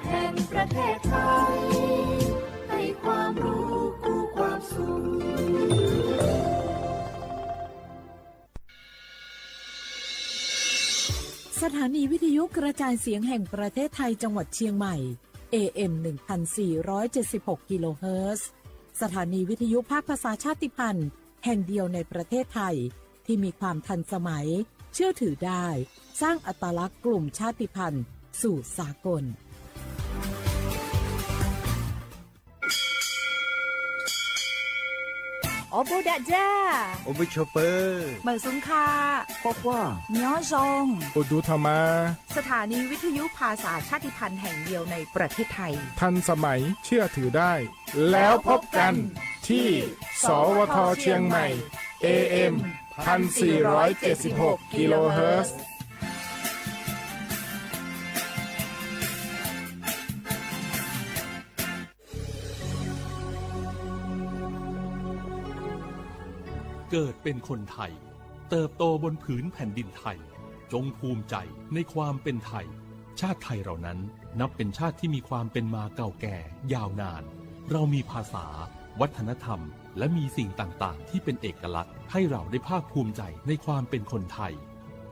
แห่งประเทศไทย ให้ความรู้คู่ความสุข สถานีวิทยุกระจายเสียงแห่งประเทศไทยจังหวัดเชียงใหม่ เอ เอ็ม หนึ่งพันสี่ร้อยเจ็ดสิบหก กิโลเฮิรตซ์ สถานีวิทยุภาคภาษาชาติพันธุ์แห่งเดียวในประเทศไทย ที่มีความทันสมัย เชื่อถือได้ สร้างอัตลักษณ์กลุ่มชาติพันธุ์สู่สากล Awˬ bon daꞈ jaˇ. Awˬ bon chaw peuˬ. Meunˍ suhˍ hk'a. K'awꞈ k'oˆ. Nyi awˬ zon. Awˬ duˬ htaꞈ ma. สถานีวิทยุภาษาชาติพันธุ์แห่งเดียวในประเทศไทย ทันสมัย เชื่อถือได้ แล้วพบกันที่ สวท เชียงใหม่ เอ เอ็ม พันสี่ร้อยเจ็ดสิบหก กิโลเฮิรตซ์ เกิดเป็นคนไทย เติบโตบนผืนแผ่นดินไทย จงภูมิใจในความเป็นไทย ชาติไทยเรานั้นนับเป็นชาติที่มีความเป็นมาเก่าแก่ยาวนาน เรามีภาษา วัฒนธรรม และมีสิ่งต่างๆ ที่เป็นเอกลักษณ์ ให้เราได้ภาคภูมิใจในความเป็นคนไทย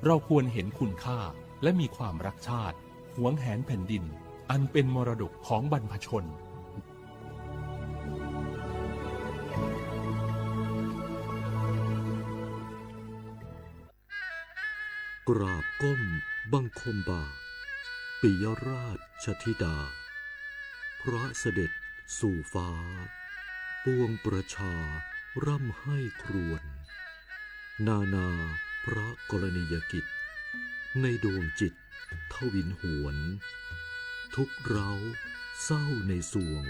เราควรเห็นคุณค่า และมีความรักชาติ หวงแหนแผ่นดิน อันเป็นมรดกของบรรพชน กราบก้มบังคมบาท ปิยราชธิดา พระเสด็จสู่ฟ้า ปวงประชาร่ำไห้ครวญ นานาพระกรณียกิจ ในดวงจิตทวินหวน ทุกข์ร้าวเศร้าในสวง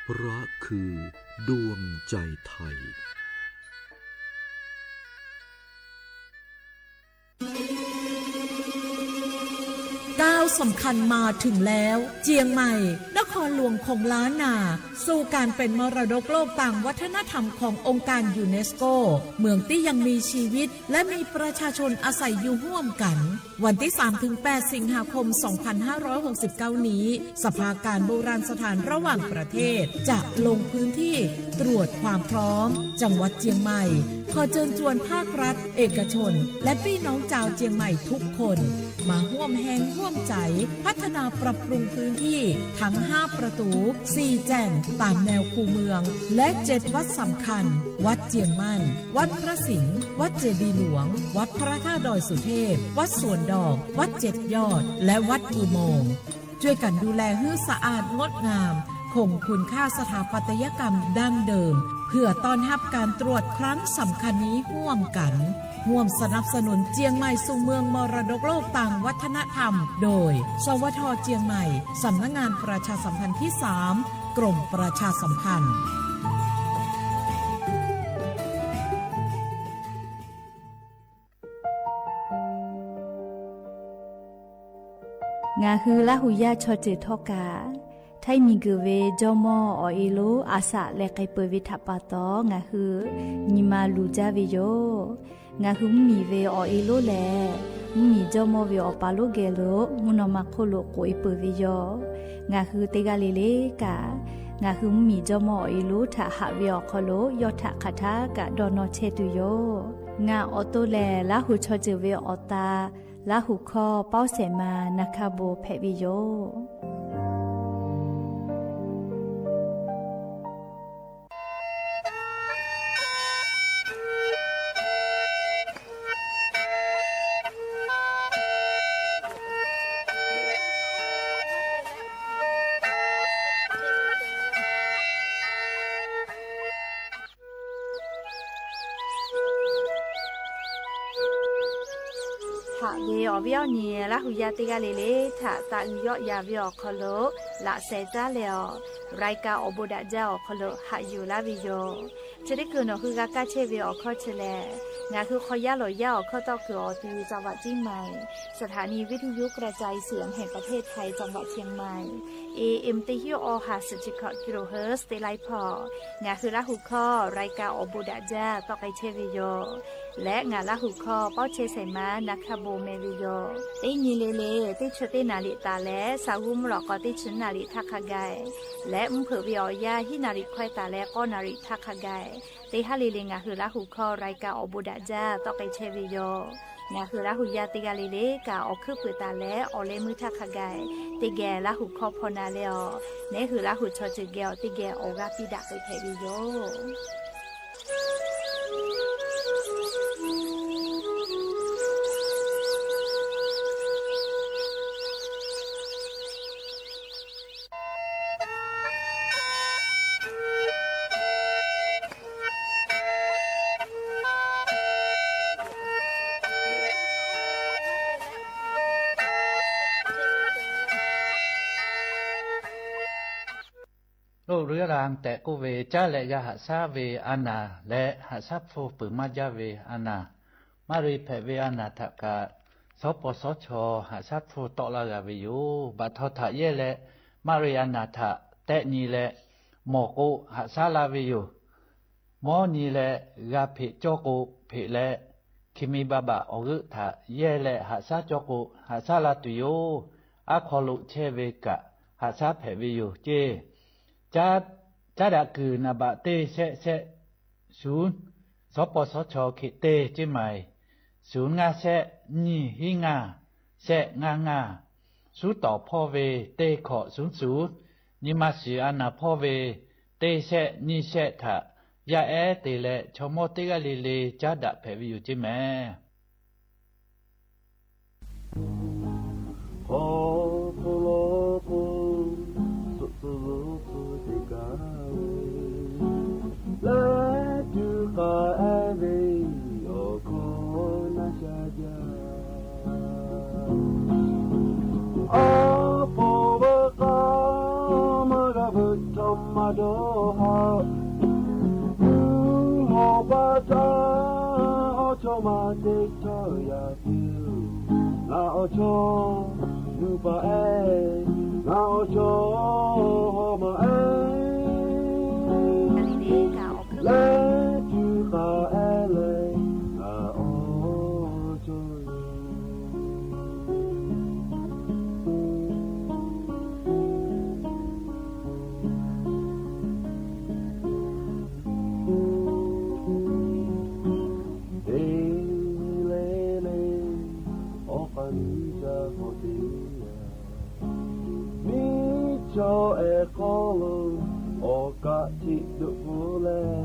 พระคือดวงใจไทย ก้าวสำคัญมาถึงแล้ว เจียงใหม่ นครหลวงของล้านนา สู่การเป็นมรดกโลกตางวัฒนธรรมขององค์การยูเนสโก เมืองตี้ยังมีชีวิต และมีประชาชนอาศัยอยู่ร่วมกัน วันที่สามถึงแปด สิงหาคม สองพันห้าร้อยหกสิบเก้า นี้ สภาการโบราณสถานระหว่างประเทศ จะลงพื้นที่ตรวจความพร้อม จังหวัดเจียงใหม่ ขอเชิญชวนภาครัฐ เอกชน และปี้น้องจาวเจียงใหม่ทุกคน มาฮ่วมแฮงฮ่วมใจ๋ พัฒนาปรับปรุงพื้นที่ทั้งห้าประตู สี่แจ่งตามแนวคูเมือง และเจ็ดวัดสำคัญ วัดเจียงมั่น วัดพระสิงห์ วัดเจดีย์หลวง วัดพระธาตุดอยสุเทพ วัดสวนดอก วัดเจ็ดยอด และวัดอุโมงค์ ช่วยกันดูแลหื้อสะอาดงดงาม คงคุณค่าสถาปัตยกรรมดั้งเดิม เพื่อต้อนรับการตรวจครั้งสำคัญนี้ฮ่วมกัน ฮ่วมสนับสนุนเจียงใหม่สู่เมืองมรดกโลกตางวัฒนธรรม โดย สวท เจียงใหม่ สำนักงานประชาสัมพันธ์ที่สาม กรมประชาสัมพันธ์ Ngaˬ hui Laˇ huˍ yaˇ chaw ceuˬ htawˇ kaꞈ, htaiˇ miˬ guiˬ ve jawˇ mawˇ awˬ e lonˉ a shaꞈ leh k'ai peuˬ ve htaꞈ pa taw, ngaˬ hui nyi ma luˬ jaˇ ve yoˬ. Ngaˬ hui mvuhˇ miˬ ve awˬ e lonˉ lehˬ, mvuhˇ miˬ jawˇ mawˇ ve awˬ pa lonˉ geh lo mvuhˇ naw ma hk'oˆ lo k'oꞈ e peuˬ ve yoˬ. Ngaˬ hui teˇ g'aˇ le le kaꞈ, ngaˬ hui mvuhˇ miˬ jawˇ mawˇ awˬ e lonˉ htaꞈ haꞈ ve awˬ hk'aw lo yawˇ htaꞈ hk'aˬ htaˇ kaꞈ dawˇ nawˇ chehˇ tuˬ yoˬ. Ngaˬ awˬ to lehˬ, Laˇ huˍ chaw ceuˬ ve awˬ ta, Laˇ huˍ hkawˇ Pawˇ Sehˍ ma Naˍ hkaˇ bon hpehꞈ ve yoˬ. Haꞈ ve awˬ viˉ awˬ nyi Laˇ huˍ yaˇ teˇ g'aˇ le le htaꞈ taꞈ uiˍ yawˆ yan ve awˬ hk'aw lo laꞈ sheh caˉ leh awˬ, รายการ Awˬ bon daꞈ jaˇ awˬ hk'aw lo haꞈ yuˬ laˇ ve yoˬ. Chi teˇ hkui nawˬ hui g'a kaˇ chehˇ ve awˬ hkawˇ chi lehˬ, ngaˬ hui hk'aw yaˇ lawˬ yaˇ awˬ hkawˇ tawˆ kuiˬ awˬ ti จังหวัดเชียงใหม่ สถานีวิทยุกระจายเสียงแห่งประเทศไทย จังหวัดเชียงใหม่ เอ เอ็ม teˇ hinˉ awˬ ha suhˍ chi hkawꞈ kilohertz teˇ laiˉ hpawˇ, ngaˬ hui Laˇ huˍ hkawˇ รายการ Awˬ bon daꞈ jaˇ tawˆ k'ai chehˇ ve yoˬ. Leh ngaˬ Laˇ huˍ hkawˇ Pawˇ chehˇ Sehˍ ma Naˍ hkaˇ bon ve yoˬ. Teˇ nyi le le teˇ chi teˇ naˍ riˍ taˍ leh, Saˍ g'uˇ mvuhˇ lawꞈ k'aw teˇ chi naˍ riˍ htaˇ hk'a gaˬ leh, mvuhˇ hpeuꞈ ve awˬ yanˇ hiˉ naˍ riˍ hkawehˇ taˍ leh k'awˇ naˍ riˍ htaˇ hk'a gaˬ, teˇ haˉ le le ngaˬ hui Laˇ huˍ hkawˇ รายการ awˬ bon daꞈ jaˇ tawˆ k'ai chehˇ ve yoˬ. Ngaˬ hui Laˇ huˍ yaˇ teˇ g'aˇ le le kaꞈ awˬ hkuiˉ puiˍ taˍ leh awˬ leh meuˇ htaˇ hk'a gaˬ, teˇ geh Laˇ huˍ hkawˇ hpaw na leh awˬ, neˉ hui Laˇ huˍ chaw ceuˬ geh awˬ teˇ geh awˬ g'aˇ piˇ daꞈ k'ai hpehꞈ ve yoˬ. Lo ru yaˇ la tehꞈ k'oˆ ve, caˉ leh yaˇ haꞈ shaˉ ve a naˍ leh haꞈ shaˉ hpu peuˬ maˇ jaˇ ve a naˍ, maˇ ri hpehꞈ ve a naˍ htaꞈ kaꞈ, shawˉ paw shawˉ chaw haꞈ shaˉ hpu tawˆ la g'a ve yoˬ. Baꞈ htaw htaꞈ yehˇ leh, maˇ ri a naˍ htaꞈ tehˆ nyi leh, mawˬ k'o haꞈ shaˉ la ve yoˬ. Mawˉ nyi leh g'a hpeꞈ cawˇ k'o hpeꞈ leh, hkiˬ mi ba baꞈ awˬ g'euˆ htaꞈ yehˇ leh haꞈ shaˉ cawˇ k'o haꞈ shaˉ la tuˬ yoˬ. Aˉ hk'aw lo chehˇ ve kaꞈ haꞈ shaˉ hpehꞈ ve yoˬ ceˇ. Caˉ daꞈ kuiˬ naˍ baꞈ teˇ shehˆ shehˆ, suˍ, shawˉ paw shawˉ chaw hk'e teˇ ceˇ maˬ, suˍ ngaˇ shehˆ nyiˇ hiˉ ngaˇ shehˆ ngaˇ ngaˇ, suˉ tawˍ hpawˇ ve teˇ hkawꞈ suˍ suˍ, nyi ma shiˍ a naˍ hpawˇ ve teˇ shehˆ nyiˇ shehˆ htaꞈ yaˇ ehˉ te leh chaw mawˇ teˇ g'aˇ le le caˉ daꞈ hpehꞈ ve yoˬ ceˇ mehˍ. Awˬ hk'aw lo k'o, tcuhˆ tcuhˆ lo tcuhˆ teˇ kaˍ ve, leh tuˬ k'aˍ ehˉ ve awˬ hkawˇ na sha jaˇ. Awˬ pon ve k'aˇ maˇ g'a veuꞈ htaˇ maˇ dawˇ haꞈ, tuˬ hawˬ pa taˇ awˬ chawˇ maˇ te htawˇ yaꞈ tuˬ, ngaˬ awˬ chawˇ nuˇ paˍ ehˉ, ngaˬ awˬ chawˇ hawˬ maˇ ehˉ, leh tuˬ k'aˍ ehˉ leh ngaˬ awˬ chawˇ Te le le, awˬ k'aˇ nyi ca k'awꞈ te yaˇ, miˇ chaw ehˉ hk'aw lo awˬ kaˆ htiˆ doꞈ k'oˆ leh,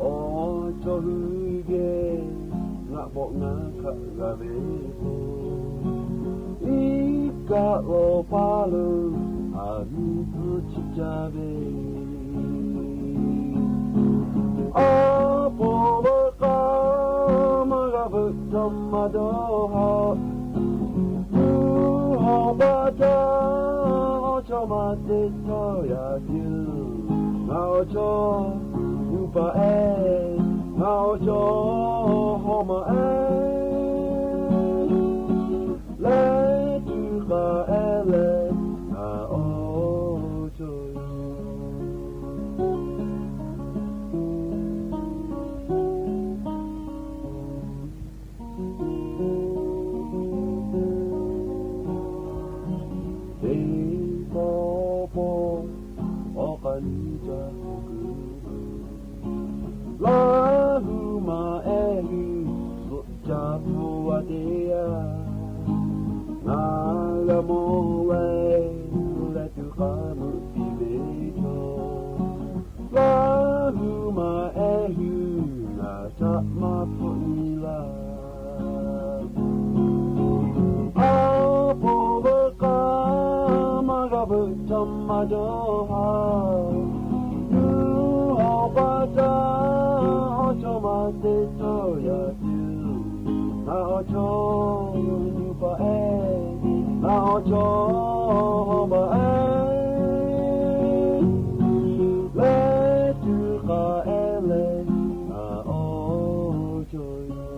awˬ chawˇ hui geh ngaˆ bawˆ ngaˇ hkaˆ g'a ve k'o, iˉ kaˆ lawˬ paˇ lo aˬ miˇ tuˇ chi ca ve. Awˬ pon ve k'aˇ maˇ g'a veuꞈ htaˇ maˇ dawˇ haꞈ, tuˬ hawˬ pa taˇ awˬ chawˇ maˇ te htawˇ yaꞈ tuˬ, ngaˬ awˬ chawˇ nuˇ paˍ ehˉ, ngaˬ awˬ chawˇ hawˬ maˇ ehˉ, leh tuˬ k'aˍ ehˉ leh ngaˬ awˬ chawˇ Teˇ pawˆ pawˆ awˬ k'aˇ nyi ca k'awꞈ kuˬ, Laˇ huˍ maˇ ehˉ hui loꞈ ca hpu a teˇ yanˇ, ngaˬ g'a mawˬ leh leh tuˬ k'aˍ meuꞈ piˇ ve chaw, Laˇ huˍ maˇ ehˉ hui ngaˬ htaꞈ maˇ hpfuhˆ nyi laˇ. Awˬ pon ve k'aˇ maˇ g'a veuꞈ htaˇ maˇ dawˇ haꞈ, tuˬ hawˬ pa taˇ awˬ chawˇ maˇ te htawˇ yaꞈ tuˬ, ngaˬ awˬ chawˇ nuˇ paˍ ehˉ, ngaˬ awˬ chawˇ hawˬ maˇ ehˉ, leh tuˬ k'aˍ ehˉ leh ngaˬ awˬ chawˇ yoˬ.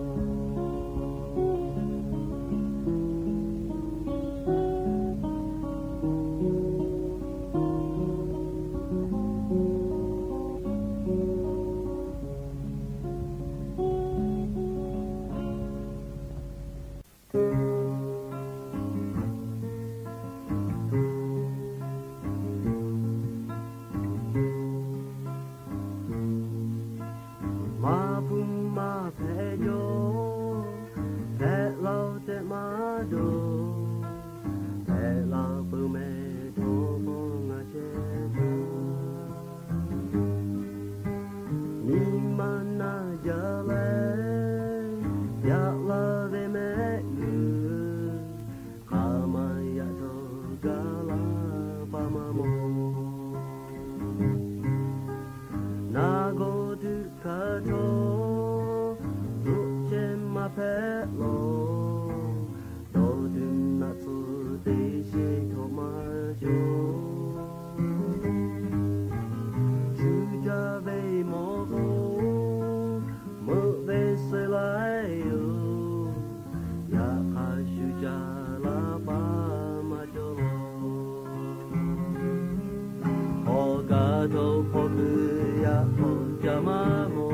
Chaw hpawˇ kuiˬ yaˇ k'awꞈ ca maˇ mawˬ.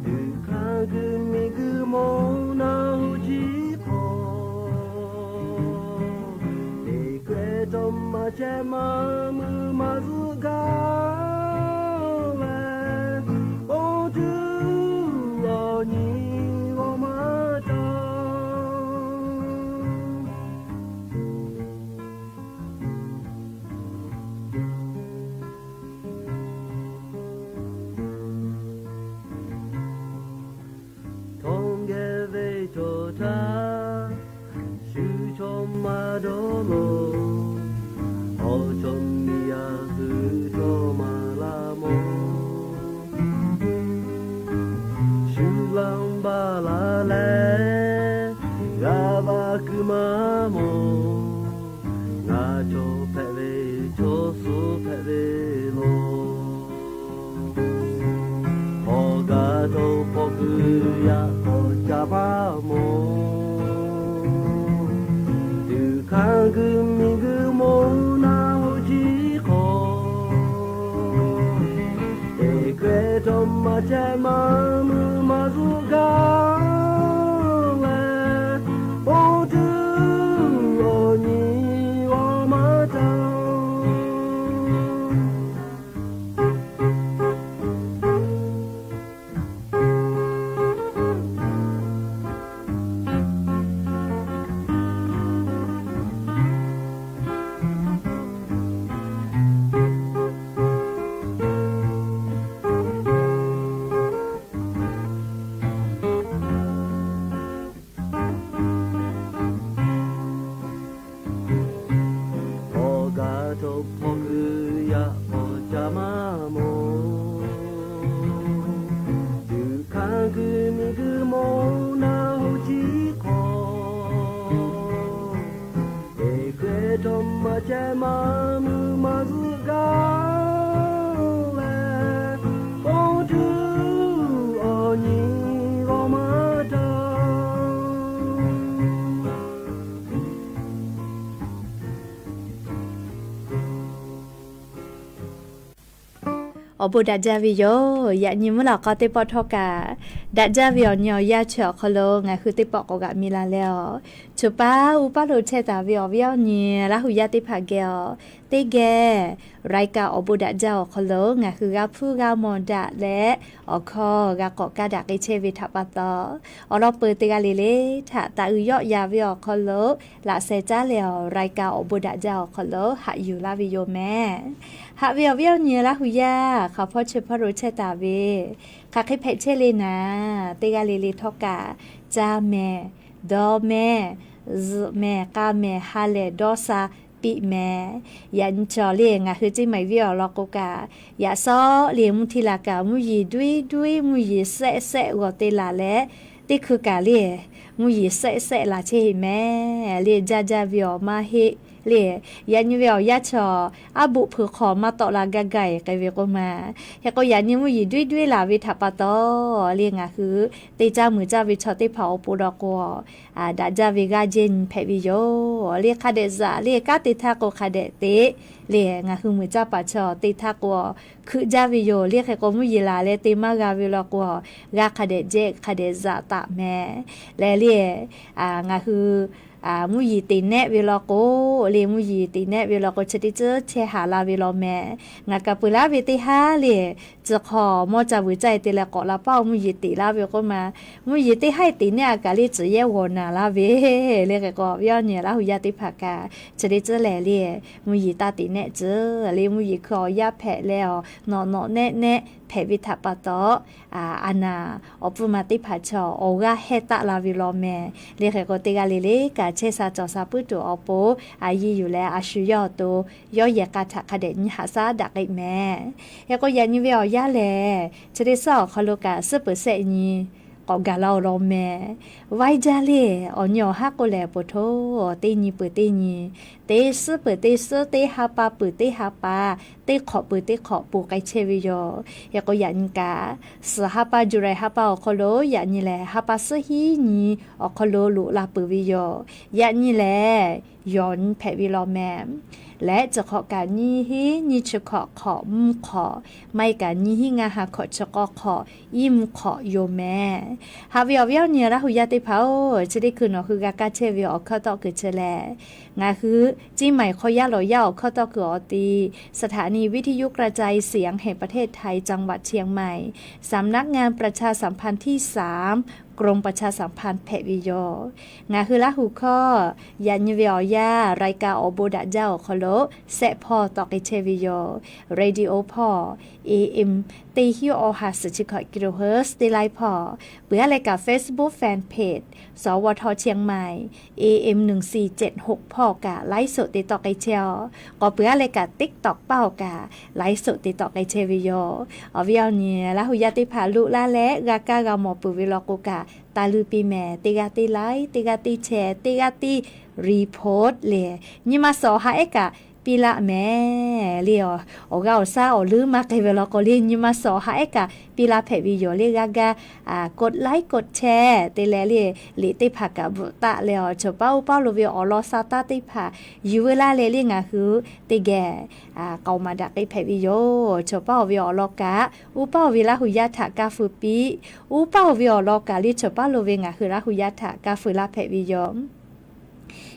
Tuꞈ hkanˇ kuiˬ miˬ guiˬ mawˬ naˆ hoꞈ jiˇ hk'awꞈ, teˇ hkawehˇ tawˇ maˇ chehˇ maˇ mui maˇ zuhˆ gaˇ leh, bon tuˬ awˬ nyi g'awˇ maˇ taw. Htawˇ geh ve cawˬ htaˇ, shu chaw maˇ dawˇ law. Awˬ chaw miˬ yaˇ hui htawˇ maˇ laˇ mawˬ. Shu laˇ baˬ la leh, g'a va kuiˬ maˇ mawˬ. Ngaˬ chaw hpehꞈ ve chaw suhˍ hpehꞈ ve law. Awˬ gaˬ htawˇ hpawˇ kuiˬ yaˇ k'awꞈ ca maˇ mawˬ. Tuꞈ hkanˇ kuiˬ miˬ guiˬ mawˬ naˆ hoꞈ jiˇ hk'awꞈ, teˇ hkawehˇ tawˇ maˇ chehˇ maˇ mui maˇ zuhˆ gaˇ leh, bon tuˬ awˬ nyi g'awˇ maˇ taw. Awˬ gaˬ htawˇ hpawˇ kuiˬ yaˇ k'awꞈ ca maˇ mawˬ. Tuꞈ hkanˇ kuiˬ miˬ guiˬ mawˬ naˆ hoꞈ jiˇ hk'awꞈ, teˇ hkawehˇ tawˇ maˇ chehˇ maˇ mui maˇ zuhˆ gaˇ leh, bon tuˬ awˬ nyi g'awˇ maˇ taw. Awˬ bon daꞈ jaˇ ve yoˬ. Yaꞈ nyi mvuhˇ lawˬ k'aw teˇ pawˆ htawˇ kaꞈ, daꞈ jaˇ ve awˬ nyi awˬ yanˇ chi awˬ hk'aw lo ngaˬ hui teˇ pawˆ k'awꞈ g'aꞈ mi la leh awˬ, choˬ paˉ uˉ paˉ lo chehˇ taˍ ve awˬ viˉ awˬ nyi Laˇ huˍ yaˇ teˇ hpaˍ geh awˬ, teˇ geh รายการ awˬ bon daꞈ jaˇ awˬ hk'aw lo ngaˬ hui g'a hpuˇ g'a mawˬ daꞈ leh, awˬ hkawˇ g'a k'awꞈ kaˇ daꞈ k'ai chehˇ ve htaꞈ pa taw, awˬ lawn peuˬ teˇ g'aˇ le le htaꞈ taˍ uiˍ yawˆ yan ve awˬ hk'aw lo laꞈ sheh caˉ leh awˬ, รายการ awˬ bon daꞈ jaˇ awˬ hk'aw lo haꞈ yuˬ laˇ ve yoˬ mehˍ. Haꞈ ve awˬ viˉ awˬ nyi Laˇ huˍ yaˇ hk'aˬ hpawˇ chi hpawˇ lo chehˇ taˍ ve, hk'aˬ hk'e hpehꞈ chehˇ le naˍ, teˇ g'aˇ le le htawˇ kaꞈ, caˇ mehˍ, dawˇ mehˍ, zuhꞈ mehˍ, k'a mehˍ, ha lehˬ dawˇ sha piˇ mehˍ. Yaꞈ nyi chaw le ngaˬ hui ceˇ maˬ viˉ awˬ lawn k'o kaꞈ, yaꞈ shawˉ le mvuhˇ htiˇ la kaꞈ mvuhˇ yeˬ duiˉ duiˉ mvuhˇ yeˬ sehˆ sehˆ g'awˬ te laˬ leh, teˇ hkui kaꞈ le mvuhˇ yeˬ sehˆ sehˆ laˬ chehˇ heˆ mehˍ le. Jaˇ jaˇ ve awˬ maˇ heˆ le. Yaꞈ nyi ve awˬ yanˇ chaw aˉ boˆ hpui hk'aw maˇ tawˆ la gaˇ gaˇ e k'ai ve k'oˆ ma. Hk'e k'o yaꞈ nyi mvuhˇ yeˬ duiˉ duiˉ laˬ ve htaꞈ pa taw le ngaˬ hui te caˇ muiˬ caˇ ve chaw teˇ hpaˍ awˬ pon dawˬ k'o, daꞈ jaˇ ve g'aˇ jehˇ nyi hpehꞈ ve yoˬ le. Hk'a dehꞈ zaꞈ le kanˉ te htaˇ k'o hk'a dehꞈ te le ngaˬ hui muiˬ caˇ paˍ chaw te htaˇ k'o, hkuiꞈ jaˇ ve yoˬ le. Hk'e k'o mvuhˇ yeˬ laˬ leh te maˇ g'a ve law k'o, g'a hk'a dehꞈ jehˇ hk'a dehꞈ zaꞈ taˍ mehˍ le le. Ngaˬ hui mvuhˇ yeˬ teꞈ nehˆ ve law k'o le, mvuhˇ yeˬ teꞈ nehˆ ve law k'o chi teˇ tcuhˉ chehˇ haˍ la ve law mehˍ. Ngaˬ kaꞈ peuˬ laˇ ve teˇ haˉ le, tcuh hk'aw mawˇ ca vuiˬ caˇ e te leh k'awꞈ la paˉ mvuhˇ yeˬ teꞈ laˇ ve k'oˆ ma. Mvuhˇ yeˬ teˇ haˉ e teꞈ nehˆ a kaꞈ le tcuhˬ yehˇ g'awˬ naˍ laˇ ve le. Hk'e k'o awˬ viˉ awˬ nyi Laˇ huˍ yaˇ teˇ hpaˍ kaꞈ chi teˇ tcuhˉ lehˬ le, mvuhˇ yeˬ taˇ teꞈ nehˆ tcuhˉ le, mvuhˇ yeˬ hkui awˬ yaˇ hpehꞈ leh awˬ nawꞈ nawꞈ nehˆ nehˆ hpehꞈ ve htaꞈ pa taw, a naˍ awˬ pfuhˇ ma teˇ hpaˍ chaw awˬ g'aˇ hehˇ taˆ la ve law mehˍ le. Hk'e k'o teˇ g'aˇ le le kaꞈ chehˇ sha cawˬ sha puiˉ tuˬ awˬ pon a yiˇ yuˬ leh a shu yawˇ awˬ to yawˇ yehˬ k'a htaꞈ hk'a dehꞈ nyi haꞈ shaˉ daꞈ k'ai mehˍ. Hk'e k'o yaꞈ nyi ve awˬ yanˇ lehˬ chi teˇ suhˉ awˬ hk'aw lo kaꞈ suhˉ peuˬ shehˆ nyi k'awꞈ gaˬ la awˬ lawn mehˍ. Vaiˇ jaˇ le awˬ nyi awˬ haˉ k'oˆ lehˬ, poˬ htoˇ teˇ nyi peuˬ teˇ nyi, teˇ suhˉ peuˬ teˇ suhˉ, teˇ ha pa peuˬ teˇ ha pa, teˇ hk'awꞈ peuˬ teˇ hk'awꞈ poˬ k'ai chehˇ ve yoˬ. Hk'e k'o yaꞈ nyi kaꞈ suhˍ ha pa July ha pa awˬ hk'aw lo yaꞈ nyi lehˬ ha pa suhˉ hiˉ nyi awˬ hk'aw lo loꞈ la peuˬ ve yoˬ. Yaꞈ nyi lehˬ yawˬ nyi hpehꞈ ve law mehˍ. leh chi hk'awꞈ kaꞈ nyiˇ hinˉ nyiˇ chi hkawꞈ hk'awꞈ mvuhˇ hk'awꞈ, maˇ heˆ kaꞈ nyiˇ hinˉ ngaˇ ha hkawꞈ chi k'awˇ hk'awꞈ iˉ mvuhˇ hk'awꞈ yoˬ mehˍ. Haꞈ ve awˬ viˉ awˬ nyi Laˇ hu yaˇ teˇ hpaˍ-oˬ, chi teˇ hkui nawˬ hui g'a kaˇ chehˇ ve awˬ hkawˇ tawˆ kuiˬ chi lehˬ, ngaˬ hui เชียงใหม่ hk'aw yaˇ lawˬ yaˇ awˬ hkawˇ tawˆ kuiˬ awˬ ti สถานีวิทยุกระจายเสียงแห่งประเทศไทย จังหวัดเชียงใหม่ สำนักงานประชาสัมพันธ์ที่สาม กรมประชาสัมพันธ์ hpehꞈ ve yoˬ. Ngaˬ hui Laˇ hu hkawˇ yaꞈ nyi ve awˬ yanˇ รายการ awˬ bon daꞈ jaˇ awˬ hk'aw lo shehˆ hpawˇ tawˆ k'ai chehˇ ve yoˬ. Radio hpawˇ, AM teˇ hinˉ awˬ ha suhˍ chi hkawꞈ kilohertz teˇ laiˉ hpawˇ, peuˬ aˉ leh kaꞈ Facebook fan page สวท เชียงใหม่ AM หนึ่งสี่เจ็ดหก hpawˇ kaꞈ ไลฟ์สด te tawˆ k'ai chehˇ-oˬ. K'awꞈ peuˬ aˉ leh kaꞈ TikTok paˇ awˬ kaꞈ ไลฟ์สด te tawˆ k'ai chehˇ ve yoˬ. Awˬ viˉ awˬ nyi Laˇ hu yaˇ teˇ hpaˍ loꞈ laˇ leh g'a kaˇ g'a mawˬ peuˬ ve law k'o kaꞈ, taˇ luˇ piˇ mehˍ. Teˇ g'aˇ teˇ like, teˇ g'aˇ teˇ share, teˇ g'aˇ teˇ report leh, nyi ma suhˍ awˬ ha ehˉ kaꞈ piˇ laˇ mehˍ le. Awˬ g'aˇ awˬ shaˉ awˬ leuˉ maˇ k'ai ve law k'o le, nyi ma suhˍ awˬ ha ehˉ kaꞈ piˇ laˇ hpehꞈ ve yoˬ le. G'aˇ g'aˇ กดไลค์ กดแชร์ te leh le, liꞈ teˇ hpaˍ kaꞈ bvuhꞈ taˆ leh, awˬ chawˬ paˉ uˉ paˉ lo ve awˬ lawn sa taˇ teˇ hpaˍ yuˬ veu laˇ leh le, ngaˬ hui teˇ geh k'aoˍ maˍ daꞈ k'ai hpehꞈ ve yoˬ. Chawˬ paˉ awˬ ve awˬ lawn kaꞈ, uˉ paˉ awˬ ve Laˇ hu yaˇ htaꞈ kaˇ feu piˇ, uˉ paˉ awˬ ve awˬ lawn kaꞈ le, chawˬ paˉ lo ve ngaˬ hui Laˇ hu yaˇ htaꞈ kaˇ feu laˇ hpehꞈ ve yoˬ.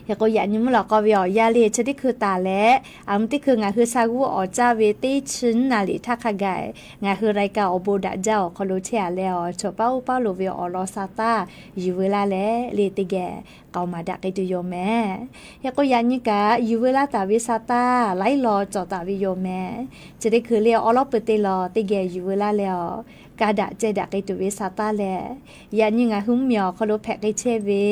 Hk'e k'o, yaꞈ nyi mvuhˇ lawꞈ k'aw ve awˬ yanˇ le, chi teˇ hkui taˍ leh, aˬ mvuh teˇ hkui ngaˬ hui sha g'uˇ awˬ caˇ ve teˇ chi nyiˇ naˍ riˍ htaˇ hk'a gaˬ, ngaˬ hui รายการ awˬ bon daꞈ jaˇ awˬ hk'aw lo chehˇ a leh, awˬ chawˬ paˉ uˉ paˉ lo ve awˬ lawn sa taˇ yuˬ veu laˇ leh le, teˇ geh k'aoˍ maˍ daꞈ k'ai tuˬ yoˬ mehˍ. Hk'e k'o, yaꞈ nyi kaꞈ yuˬ veu laˇ taˍ ve sa taˇ laiˉ law cawˬ taˍ ve yoˬ mehˍ. Chi teˇ hkui le awˉ lawˉ pui teˇ law teˇ geh yuˬ veu laˇ leh, awˬ ka daꞈ ceh daꞈ k'ai tuˬ ve sa taˇ lehˬ, yaꞈ nyi ngaˬ hui mvuhˇmiˬ awˬ hk'aw lo hpehꞈ k'ai chehˇ ve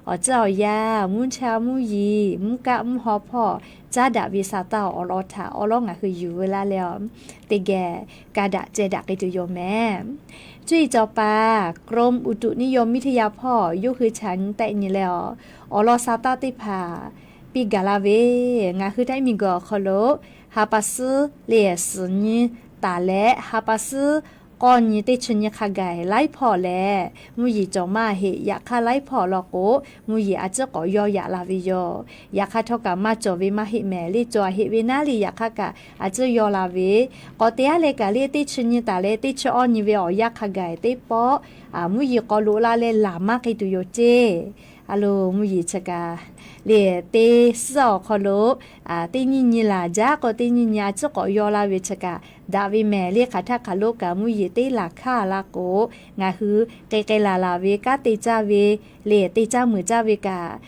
awˬ ciˉ awˬ yanˇ, mvuhˇ cha mvuhˇ yeˬ, mvuhˇ kaˆ mvuhˇ haw hpawˇ caˉ daꞈ ve sa taˇ awˬ lawn htaꞈ awˉ lawˉ ngaˬ hui yuˬ veu laˇ leh, awˬ teˇ geh ka daꞈ ceh daꞈ k'ai tuˬ yoˬ mehˍ. Cuˇ yiˍ cawˬ paˍ กรมอุตุนิยมวิทยา hpawˇ yawˇ hui chaꞈ nyi tehˆ nyi leh, awˬ awˬ lawn sa taˇ teˇ hpaˍ piˇ gaˬ la ve, ngaˬ hui Htaiˇ miˬguiˬ awˬ hk'aw lo ha pa suhˉ le suhˍ nyi taˍ leh, ha pa suhˉ k'awˇ nyi teˇ chi nyi hk'a gaˬ laiˉ hpawˇ lehˬ, mvuhˇ yeˬ cawˬ maˇ heˆ. Yaꞈ hk'aˇ, laiˉ hpawˇ law k'o, mvuhˇ yeˬ a ciˉ k'awꞈ yawˇ yaꞈ la ve yoˬ. Yaꞈ hk'aˇ, htawˇ kaꞈ maˇ cawˬ ve maˇ heˆ mehˍ le. Cawˬ a heˆ ve naˉ le, yaꞈ hk'aˇ kaꞈ a ciˉ yawˇ la ve. K'awꞈ te aˉ leh kaꞈ le, teˇ chi nyi taˍ leh teˇ chi awˇ nyi ve awˬ yanˇ hk'a gaˬ teˇ pawˆ, mvuhˇ yeˬ k'awꞈ loꞈ la leh laˬ maˇ k'ai tuˬ yoˬ ceˇ. A lo, mvuhˇ yeˬ chi kaꞈ le, teˇ suhˉ awˬ hk'aw lo teˇ nyiˇ nyi laˬ jaˇ k'o, teˇ nyiˇ nyi a ciˉ k'awꞈ yawˇ la ve chi kaꞈ daꞈ ve mehˍ le. Hk'aˬ htaˇ hk'aˬ lo kaꞈ mvuhˇ yeˬ teˇ laˬ hkaˇ la k'o, ngaˬ hui k'ai k'ai laˬ laˬ ve kanˉ te caˇ ve le, te caˇ meuˍ caˇ ve kaꞈ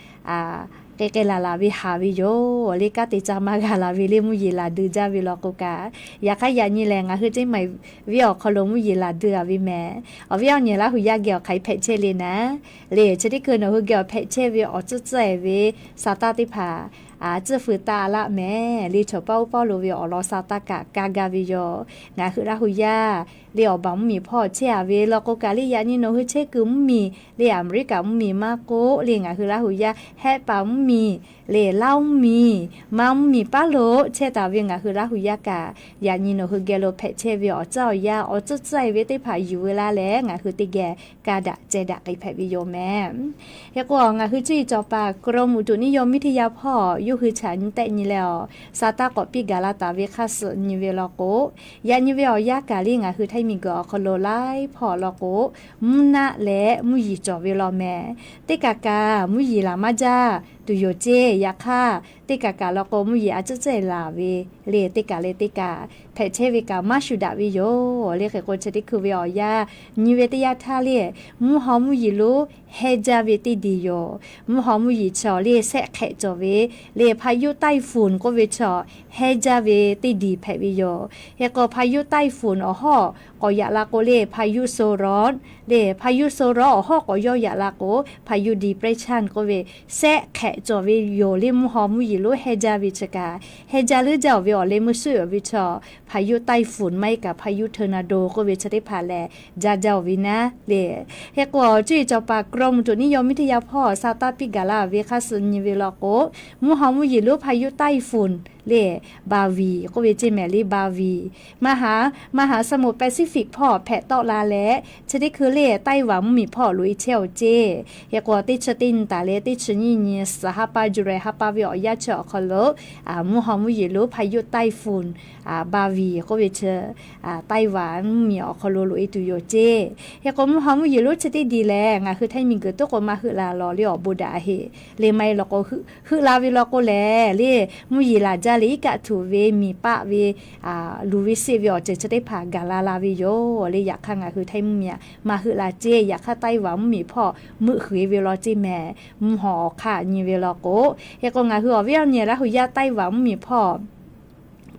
k'ai k'ai laˬ laˬ ve haˍ ve yoˬ le. Kanˉ te caˇ maˇ g'a laˬ ve le, mvuhˇ yeˬ laˬ dui jaˇ ve law k'o kaꞈ. Yaꞈ hk'aˇ, yaꞈ nyi lehˬ ngaˬ hui Htaiˇ miˬguiˬ awˬ hk'aw lo mvuhˇ yeˬ laˬ dui a ve mehˍ. Awˬ viˉ awˬ nyi Laˇ hu yaˇ geh awˬ hk'aˬ hpehꞈ chehˇ le naˉ le, chi teˇ hkui nawˬ hui geh awˬ hpehꞈ chehˇ ve awˬ tcuhˉ tcuhˉ e ve sa taˇ teˇ hpaˍ a ciˉ feu taˇ laˆ mehˍ le. Chawˬ paˉ uˉ paˉ lo ve awˬ lawn sa taˇ kaꞈ ka gaˇ ve yoˬ. Ngaˬ hui Laˇ hu yaˇ le awˬ baˬ mvuhˇmiˬ hpawˇ chehˇ a ve law k'o kaꞈ le, yaꞈ nyi nawˬ hui chehˇ kuiˬ mvuhˇmiˬ le, Aˍmeˍriˆkaꞈ mvuhˇmiˬ maˇ k'oˆ le, ngaˬ hui Laˇ hu yaˇ Hehˆ paˍ mvuhˇmiˬ le, Laˇ mvuhˇmiˬ, Manˇ mvuhˇmiˬ paˉ lo chehˇ taˍ ve ngaˬ hui Laˇ hu yaˇ kaꞈ, yaꞈ nyi nawˬ hui geh lo hpehꞈ chehˇ ve awˬ tcuhˉ awˬ yanˇ, awˬ tcuhˉ tcuhˉ e ve teˇ hpaˍ yuˬ veu laˇ leh, ngaˬ hui teˇ geh ka daꞈ ceh daꞈ k'ai hpehꞈ ve yoˬ mehˍ. Hk'e k'o, ngaˬ hui cuˇ yiˍ cawˬ paˍ กรมอุตุนิยมวิทยา hpawˇ yawˇ hui chaꞈ nyi tehˆ nyi leh, awˬ sa taˇ k'awꞈ piˇ gaˬ la taˍ ve hk'aˇ suh nyi ve law k'o, yaꞈ nyi ve awˬ yanˇ kaꞈ le ngaˬ hui Htaiˇ miˬguiˬ awˬ hk'aw lo laiˉ hpawˇ law k'o, mvuhˇ naˆ leh mvuhˇ yeˬ cawˬ ve law mehˍ. Teˇ kaꞈ kaꞈ mvuhˇ yeˬ laˬ maˇ jaˇ tuˬ yoˬ ceˇ. Yaꞈ hk'aˇ, teˇ kaꞈ kaꞈ law k'o mvuhˇ yeˬ a ciˉ ciˉ e laˬ ve le, teˇ kaꞈ leh teˇ kaꞈ hpehꞈ chehˇ ve kaꞈ maˇ shuˍ daꞈ ve yoˬ le. Hk'e k'o, chi teˇ hkui ve awˬ yanˇ nyi ve teˇ yanˇ htaˇ le, mvuhˇ haw mvuhˇ yeˬ lo heh jaˇ ve teˇ diˬ yoˬ. Mvuhˇ haw mvuhˇ yeˬ chaw le shehˆ hk'ehꞈ cawˬ ve le, พายุไต้ฝุ่น k'oˆ ve chaw heh jaˇ ve teˇ diˬ hpehꞈ ve yoˬ. Hk'e k'o, พายุไต้ฝุ่น awˬ hawˉ k'awꞈ yaꞈ la k'o le, พายุโซนร้อน le, พายุโซนร้อน awˬ hawˉ k'awꞈ yawˇ yaꞈ la k'o, พายุ depression k'oˆ ve shehˆ hk'ehꞈ cawˬ ve yoˬ le. Mvuhˇ haw mvuhˇ yeˬ lo heh jaˇ ve chi kaꞈ, heh jaˇ leuˉ jaˇ oˬ ve awˬ leh meuˇ suhˆ oˬ ve chaw พายุไต้ฝุ่น maˇ heˆ kaꞈ พายุ ทอร์นาโด k'oˆ ve chi teˇ hpaˍ lehˬ, jaˇ jaˇ oˬ ve naˉ le. Hk'e k'o, cuˇ yiˍ cawˬ paˍ กรมอุตุนิยมวิทยา hpawˇ sa taˇ piˇ gaˬ la ve hk'aˇ suh nyi ve law k'o, mvuhˇ haw mvuhˇ yeˬ lo พายุไต้ฝุ่น le, Bavi k'oˆ ve ceˇ mehˍ le, Bavi. Maˇ haˍ, maˇ haˍ สมุทรแปซิฟิก hpawˇ hpehꞈ tawˆ la leh, chi teˇ hkui le Taiwan mvuhˇmiˬ hpawˇ loꞈ e chehˇ-oˬ ceˇ. Hk'e k'o teˇ chi teˇ nyi taˍ leh teˇ chi nyiˇ nyi suhˍ ha pa July ha pa ve awˬ yanˇ chi awˬ hk'aw lo, mvuhˇ haw mvuhˇ yeˬ lonˉ พายุไต้ฝุ่น Bavi k'oˆ ve chi Taiwan mvuhˇmiˬ awˬ hk'aw lo loꞈ e tuˬ yoˬ ceˇ. Hk'e k'o mvuhˇ haw mvuhˇ yeˬ lonˉ chi teˇ diˬ lehˬ, ngaˬ hui Htaiˇ miˬguiˬ tuˉ k'o maˇ heuˆ la lawˬ le awˬ bon daꞈ heˆ. Le maˇ heˆ law k'o, heuˆ la ve law k'o lehˬ le, mvuhˇ yeˬ laˬ jaˇ leh iˉ kaˆ htuꞈ ve miˬ paˆ ve, luˬ ve seˆ ve awˬ ceuˬ chi teˇ hpaˍ gaˬ la la ve yoˬ le. Yaꞈ hk'aˇ ngaˬ hui Htaiˇ mvuhˇmiˬ aꞈ maˇ heuˆ la ceˇ. Yaꞈ hk'aˇ Taiwan mvuhˇmiˬ hpawˇ meuˆ huiˍ e ve law ceˇ mehˍ. Mvuhˇ haw awˬ hk'aˇ nyi ve law k'o, hk'e k'o ngaˬ hui awˬ viˉ awˬ nyi Laˇ hu yaˇ Taiwan mvuhˇmiˬ hpawˇ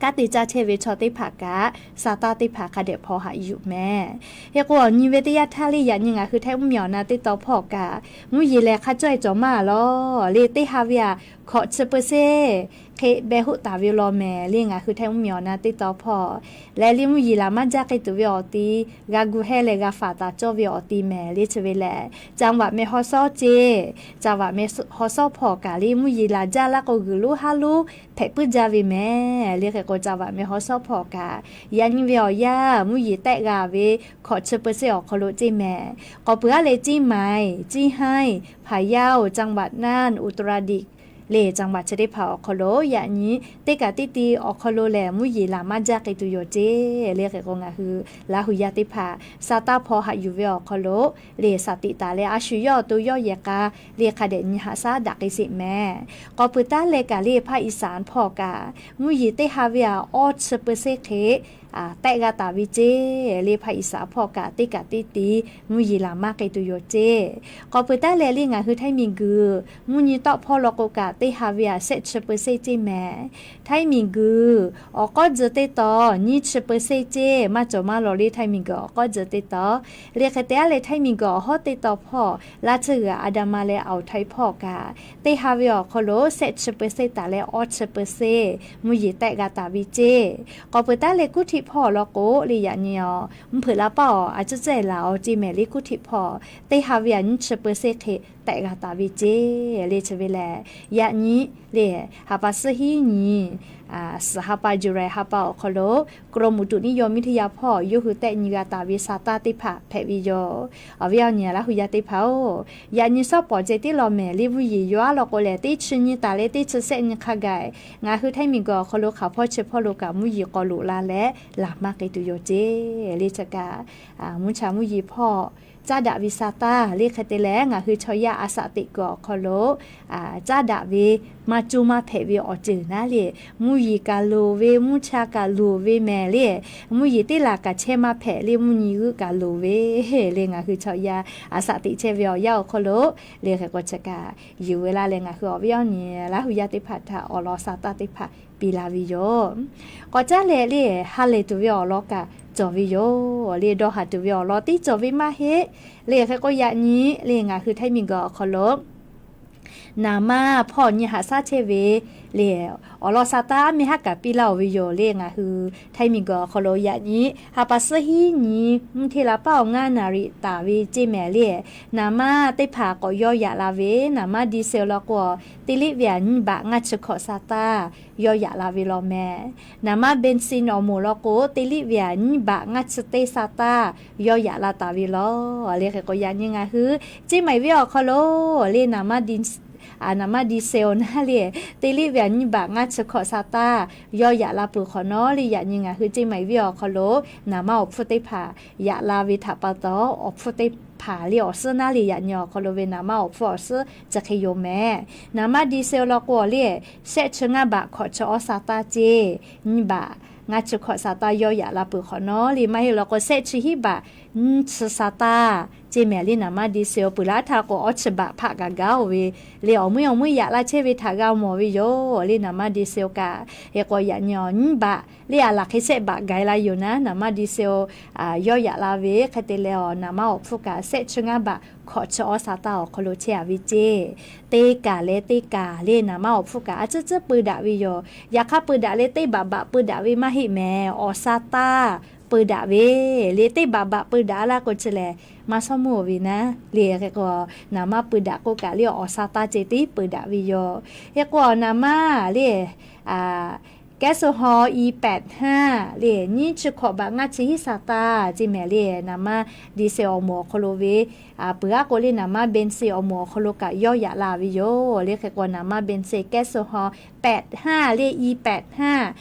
kanˉ te caˇ chehˇ ve chaw teˇ hpaˍ kaꞈ, sa taˇ teˇ hpaˍ hk'a dehꞈ hpaw haꞈ yuˬ mehˍ. Hk'e k'o awˬ nyi ve teˇ yanˇ htaˇ le yaꞈ nyi ngaˬ hui Htaiˇ mvuhˇmiˬ awˬ na teˇ taw hpawˇ kaꞈ, mvuhˇ yeˬ lehˬ hk'a cawˇ e cawˬ maˇ lawˬ le, teˇ ha ve aꞈ hkawꞈ chi เปอร์เซ็นต์ hk'e beh hoˆ taˍ ve law mehˍ le. Ngaˬ hui Htaiˇ mvuhˇmiˬ awˬ na teˇ taw hpawˇ lehˬ le, mvuhˇ yeˬ laˬ maˇ jaˇ k'ai tuˬ ve awˬ ti, g'a gu hehˇ leh g'a faˍ taˍ cawˇ ve awˬ ti mehˍ le. Chi ve lehˬ จังหวัดแม่ฮ่องสอน ceˇ, จังหวัดแม่ฮ่องสอน hpawˇ kaꞈ le mvuhˇ yeˬ laˬ jaˇ laˇ k'o g'uiˬ lonˉ haˉ lonˉ hpehꞈ puiˉ jaˇ ve mehˍ le. Hk'e k'o จังหวัดแม่ฮ่องสอน hpawˇ kaꞈ yaꞈ nyi ve awˬ yanˇ mvuhˇ yeˬ tehˆ g'a ve hkawꞈ chi เปอร์เซ็นต์ awˬ hk'aw lo ceˇ mehˍ. K'awꞈ peuˬ aˉ leh Ciˇ maiˍ, Ciˇ haiˇ, Hpaˍ yaˇ-oˬ, จังหวัดน่าน, อุตรดิตถ์ le จังหวัด chi teˇ hpaˍ awˬ hk'aw lo yaꞈ nyi teˇ kaꞈ teˇ ti awˬ hk'aw lo lehˬ mvuhˇ yeˬ laˬ maˇ jaˇ k'ai tuˬ yoˬ ceˇ le. Hk'e k'o ngaˬ hui Laˇ hu yaˇ teˇ hpaˍ sa taˇ hpaw haꞈ yuˬ ve awˬ hk'aw lo le, saˍ tiꞈ taˍ leh a shu yawˇ awˬ to yawˇ yehˬ k'a le hk'a dehꞈ nyi haꞈ shaˉ daꞈ k'ai sheˍ mehˍ. K'awꞈ peuˬ taˉ leh kaꞈ le ภาคอีสาน hpawˇ kaꞈ mvuhˇ yeˬ teˇ ha ve aꞈ awˇ chi เปอร์เซ็นต์ hk'e tehˆ g'a taˍ ve ceˇ le. ภาคอีสาน hpawˇ kaꞈ teˇ kaꞈ teˇ ti mvuhˇ yeˬ laˬ maˇ k'ai tuˬ yoˬ ceˇ. K'awꞈ peuˬ taˉ leh le ngaˬ hui Htaiˇ miˬguiˬ mvuhˇ nyi tawˆ hpawˇ law k'o kaꞈ teˇ ha ve aꞈ shehˆ chi เปอร์เซ็นต์ ceˇ mehˍ. Htaiˇ miˬguiˬ awˬ k'awˉ tzuhꞈ teˇ taw nyiˇ chi เปอร์เซ็นต์ ceˇ maˇ cawˬ maˇ lawˬ le. Htaiˇ miˬguiˬ awˬ k'awˉ tzuhꞈ teˇ taw le hk'e te aˉ leh Htaiˇ miˬguiˬ awˬ hawˉ teˇ taw hpawˇ laˇ tsuhˇ g'uiˬ Andaman leh Awˬ htaiˇ hpawˇ kaꞈ teˇ ha ve awˬ hk'aw lo shehˆ chi เปอร์เซ็นต์ taˍ leh awˇ chi เปอร์เซ็นต์ mvuhˇ yeˬ tehˆ g'a taˍ ve ceˇ. K'awꞈ peuˬ taˉ leh kuˇ htiˆ hpawˇ law k'o le yaꞈ nyi aˬ mvuhˇ hpeuꞈ la paˉ awˬ a ciˉ tcuhˉ e laˬ awˬ ceˇ mehˍ le. Kuˇ htiˆ hpawˇ teˇ ha ve aꞈ nyiˇ chi เปอร์เซ็นต์ hk'e tehˆ g'a taˍ ve ceˇ le. Chi ve lehˬ yaꞈ nyi le 哈巴斯 hiˉ nyi suhˍ ha pa July ha pa awˬ hk'aw lo กรมอุตุนิยมวิทยา hpawˇ yawˇ hui tehˆ nyi g'a taˍ ve sa taˇ teˇ hpaˍ hpehꞈ ve yoˬ. Awˬ viˉ awˬ nyi Laˇ hu yaˇ teˇ hpaˍ-oˬ, yaꞈ nyi shawˉ pawˍ ceh tiˉ law mehˍ le. Mvuhˇ yeˬ yaw aˉ law k'o lehˬ teˇ chi nyi taˍ leh teˇ chi shehˆ nyi hk'a gaˬ ngaˬ hui Htaiˇ miˬguiˬ awˬ hk'aw lo hk'aˬ hpawˇ chi hpawˇ lo kaꞈ mvuhˇ yeˬ k'aw loꞈ la leh laˬ maˇ k'ai tuˬ yoˬ ceˇ le. Chi kaꞈ mvuhˇ cha mvuhˇ yeˬ hpawˇ caˉ daꞈ ve sa taˇ le hk'e te leh ngaˬ hui chaw yaˇ a shaꞈ teꞈ kuiˬ awˬ hk'aw lo caˉ daꞈ ve maˇ coˇ maˇ hpehꞈ ve awˬ ceuˬ naˉ le, mvuhˇ yeˬ kaꞈ loˍ ve, mvuhˇ cha kaꞈ loˍ ve mehˍ le. Mvuhˇ yeˬ teˇ laˬ kaꞈ chehˇ maˇ hpehꞈ le, mvuhˇ nyi g'euˆ kaꞈ loˍ ve le. Ngaˬ hui chaw yaˇ a shaꞈ teꞈ chehˇ ve awˬ yanˇ awˬ hk'aw lo le hk'e k'o chi kaꞈ yuˬ ve laˇ leh ngaˬ hui awˬ viˉ awˬ nyi Laˇ hu yaˇ teˇ hpaˍ htaꞈ awˬ lawn sa taˇ teˇ hpaˍ piˇ la ve yoˬ. K'awꞈ caˉ leh le ha lehˬ tuˬ ve awˬ lawn kaꞈ cawˬ ve yoˬ le. Dawˇ haˍ tuˬ ve awˬ lawn teˇ cawˬ ve maˇ heˆ le. Hk'e k'o yaꞈ nyi le ngaˬ hui Htaiˇ miˬguiˬ awˬ hk'aw lo naˍ manˇ hpawˇ nyi haꞈ shaˉ chehˇ ve le awˬ lawn sa taˇ aˉ meh haˉ kaꞈ piˇ laˇ-oˬ ve yoˬ le. Ngaˬ hui Htaiˇ miˬguiˬ awˬ hk'aw lo yaꞈ nyi ha pa suhˉ hiˉ nyi mvuhˇ hteˇ la paˉ awˬ ngaˇ naˍ riˍ taˍ ve ceˇ mehˍ le. Naˍ manˇ teˇ hpaˍ k'awꞈ yawˇ yaꞈ la ve, naˍ manˇ ดีเซล law k'o teˇ liˆ ve aꞈ nyiˇ baꞈ ngaˇ chi hkawꞈ sa taˇ yawˇ yaꞈ la ve law mehˍ. Naˍ manˇ เบนซิน awˬ moˍ law k'o teˇ liˆ ve aꞈ nyiˇ baꞈ ngaˇ chi teˇ sa taˇ yawˇ yaꞈ la taˍ ve law le. Hk'e k'o yaꞈ nyi ngaˬ hui ceˇ maiˍ viˉ awˬ hk'aw lo le naˍ manˇ ดีเซล naˉ le teˇ liˆ ve aꞈ nyiˇ baꞈ ngaˇ chi hkawꞈ sa taˇ yawˇ yaꞈ la peuˬ hk'awꞈ nawˉ le. Yaꞈ nyi ngaˬ hui ceˇ maiˍ viˉ awˬ hk'aw lo naˍ manˇ awˬ hpfuhˇ teˇ hpaˍ yaꞈ la ve htaꞈ pa taw, awˬ hpfuhˇ teˇ hpaˍ le awˬ suhˉ naˉ le yaꞈ nyi awˬ hk'aw lo ve naˍ manˇ awˬ hpfuhˇ awˬ suhˉ chi hk'e yoˬ mehˍ. Naˍ manˇ ดีเซล law k'o le shehˆ chi ngaˇ baꞈ hkawꞈ chi awˇ sa taˇ ceˇ, nyiˇ baꞈ ngaˇ chi hkawꞈ sa taˇ yawˇ yaꞈ la peuˬ hk'awꞈ nawˉ le. Maˇ heˆ law k'o shehˆ chi hiˉ baꞈ nyiˇ chi sa taˇ ceˇ mehˍ le. Naˍ manˇ ดีเซล peuˬ laˇ htaˇ k'o awˇ chi baꞈ hpaˆ gaˬ gaˇ-oˬ ve le awˬ meuˇ awˬ meuˇ yaꞈ la chehˇ ve htaꞈ g'a mawˬ ve yoˬ le. Naˍ manˇ ดีเซล kaꞈ hk'e k'o yaꞈ nyi awˬ nyiˇ baꞈ le aˬ laˬ hk'e shehˆ baꞈ gaˬ la yoˬ naˉ, naˍ manˇ ดีเซล yawˇ yaꞈ la ve hk'e te leh awˬ naˍ manˇ awˬ hpfuhˇ kaꞈ shehˆ chi ngaˇ baꞈ hkawꞈ chi awˇ sa taˇ awˬ hk'aw lo chehˇ a ve ceˇ. Teˇ kaˬ leh teˇ kaˬ le naˍ manˇ awˬ hpfuhˇ kaꞈ a ciˉ ciˉ peu daꞈ ve yoˬ. Yaꞈ hk'aˇ peu daꞈ leh teˇ baꞈ baꞈ peu daꞈ ve maˇ heˆ mehˍ. Awˬ sa taˇ peu daꞈ ve le. Teˇ baꞈ baꞈ peu daꞈ laˇ k'o chi lehˬ, maˇ shawˉ meuˇ ve naˉ le. Hk'e k'o, naˍ manˇ peu daꞈ k'oˆ kaꞈ le awˬ sha taˇ ceh tiˉ peu daˍ ve yoˬ. Hk'e k'o, naˍ manˇ le แก๊สโซฮอล์ อี แปดห้า le nyiˇ chi hkawꞈ baꞈ ngaˇ chi hiˉ sha taˇ ce mehˍ le. Naˍ manˇ ดีเซล awˬ moˍ awˬ hk'aw lo ve, peuˬ aˉ k'o le naˍ manˇ เบนซิน awˬ moˍ awˬ hk'aw lo kaꞈ yawˇ yaꞈ la ve yoˬ le. Hk'e k'o, naˍ manˇ เบนซิน แก๊สโซฮอล์ แปดห้า le อี แปดห้า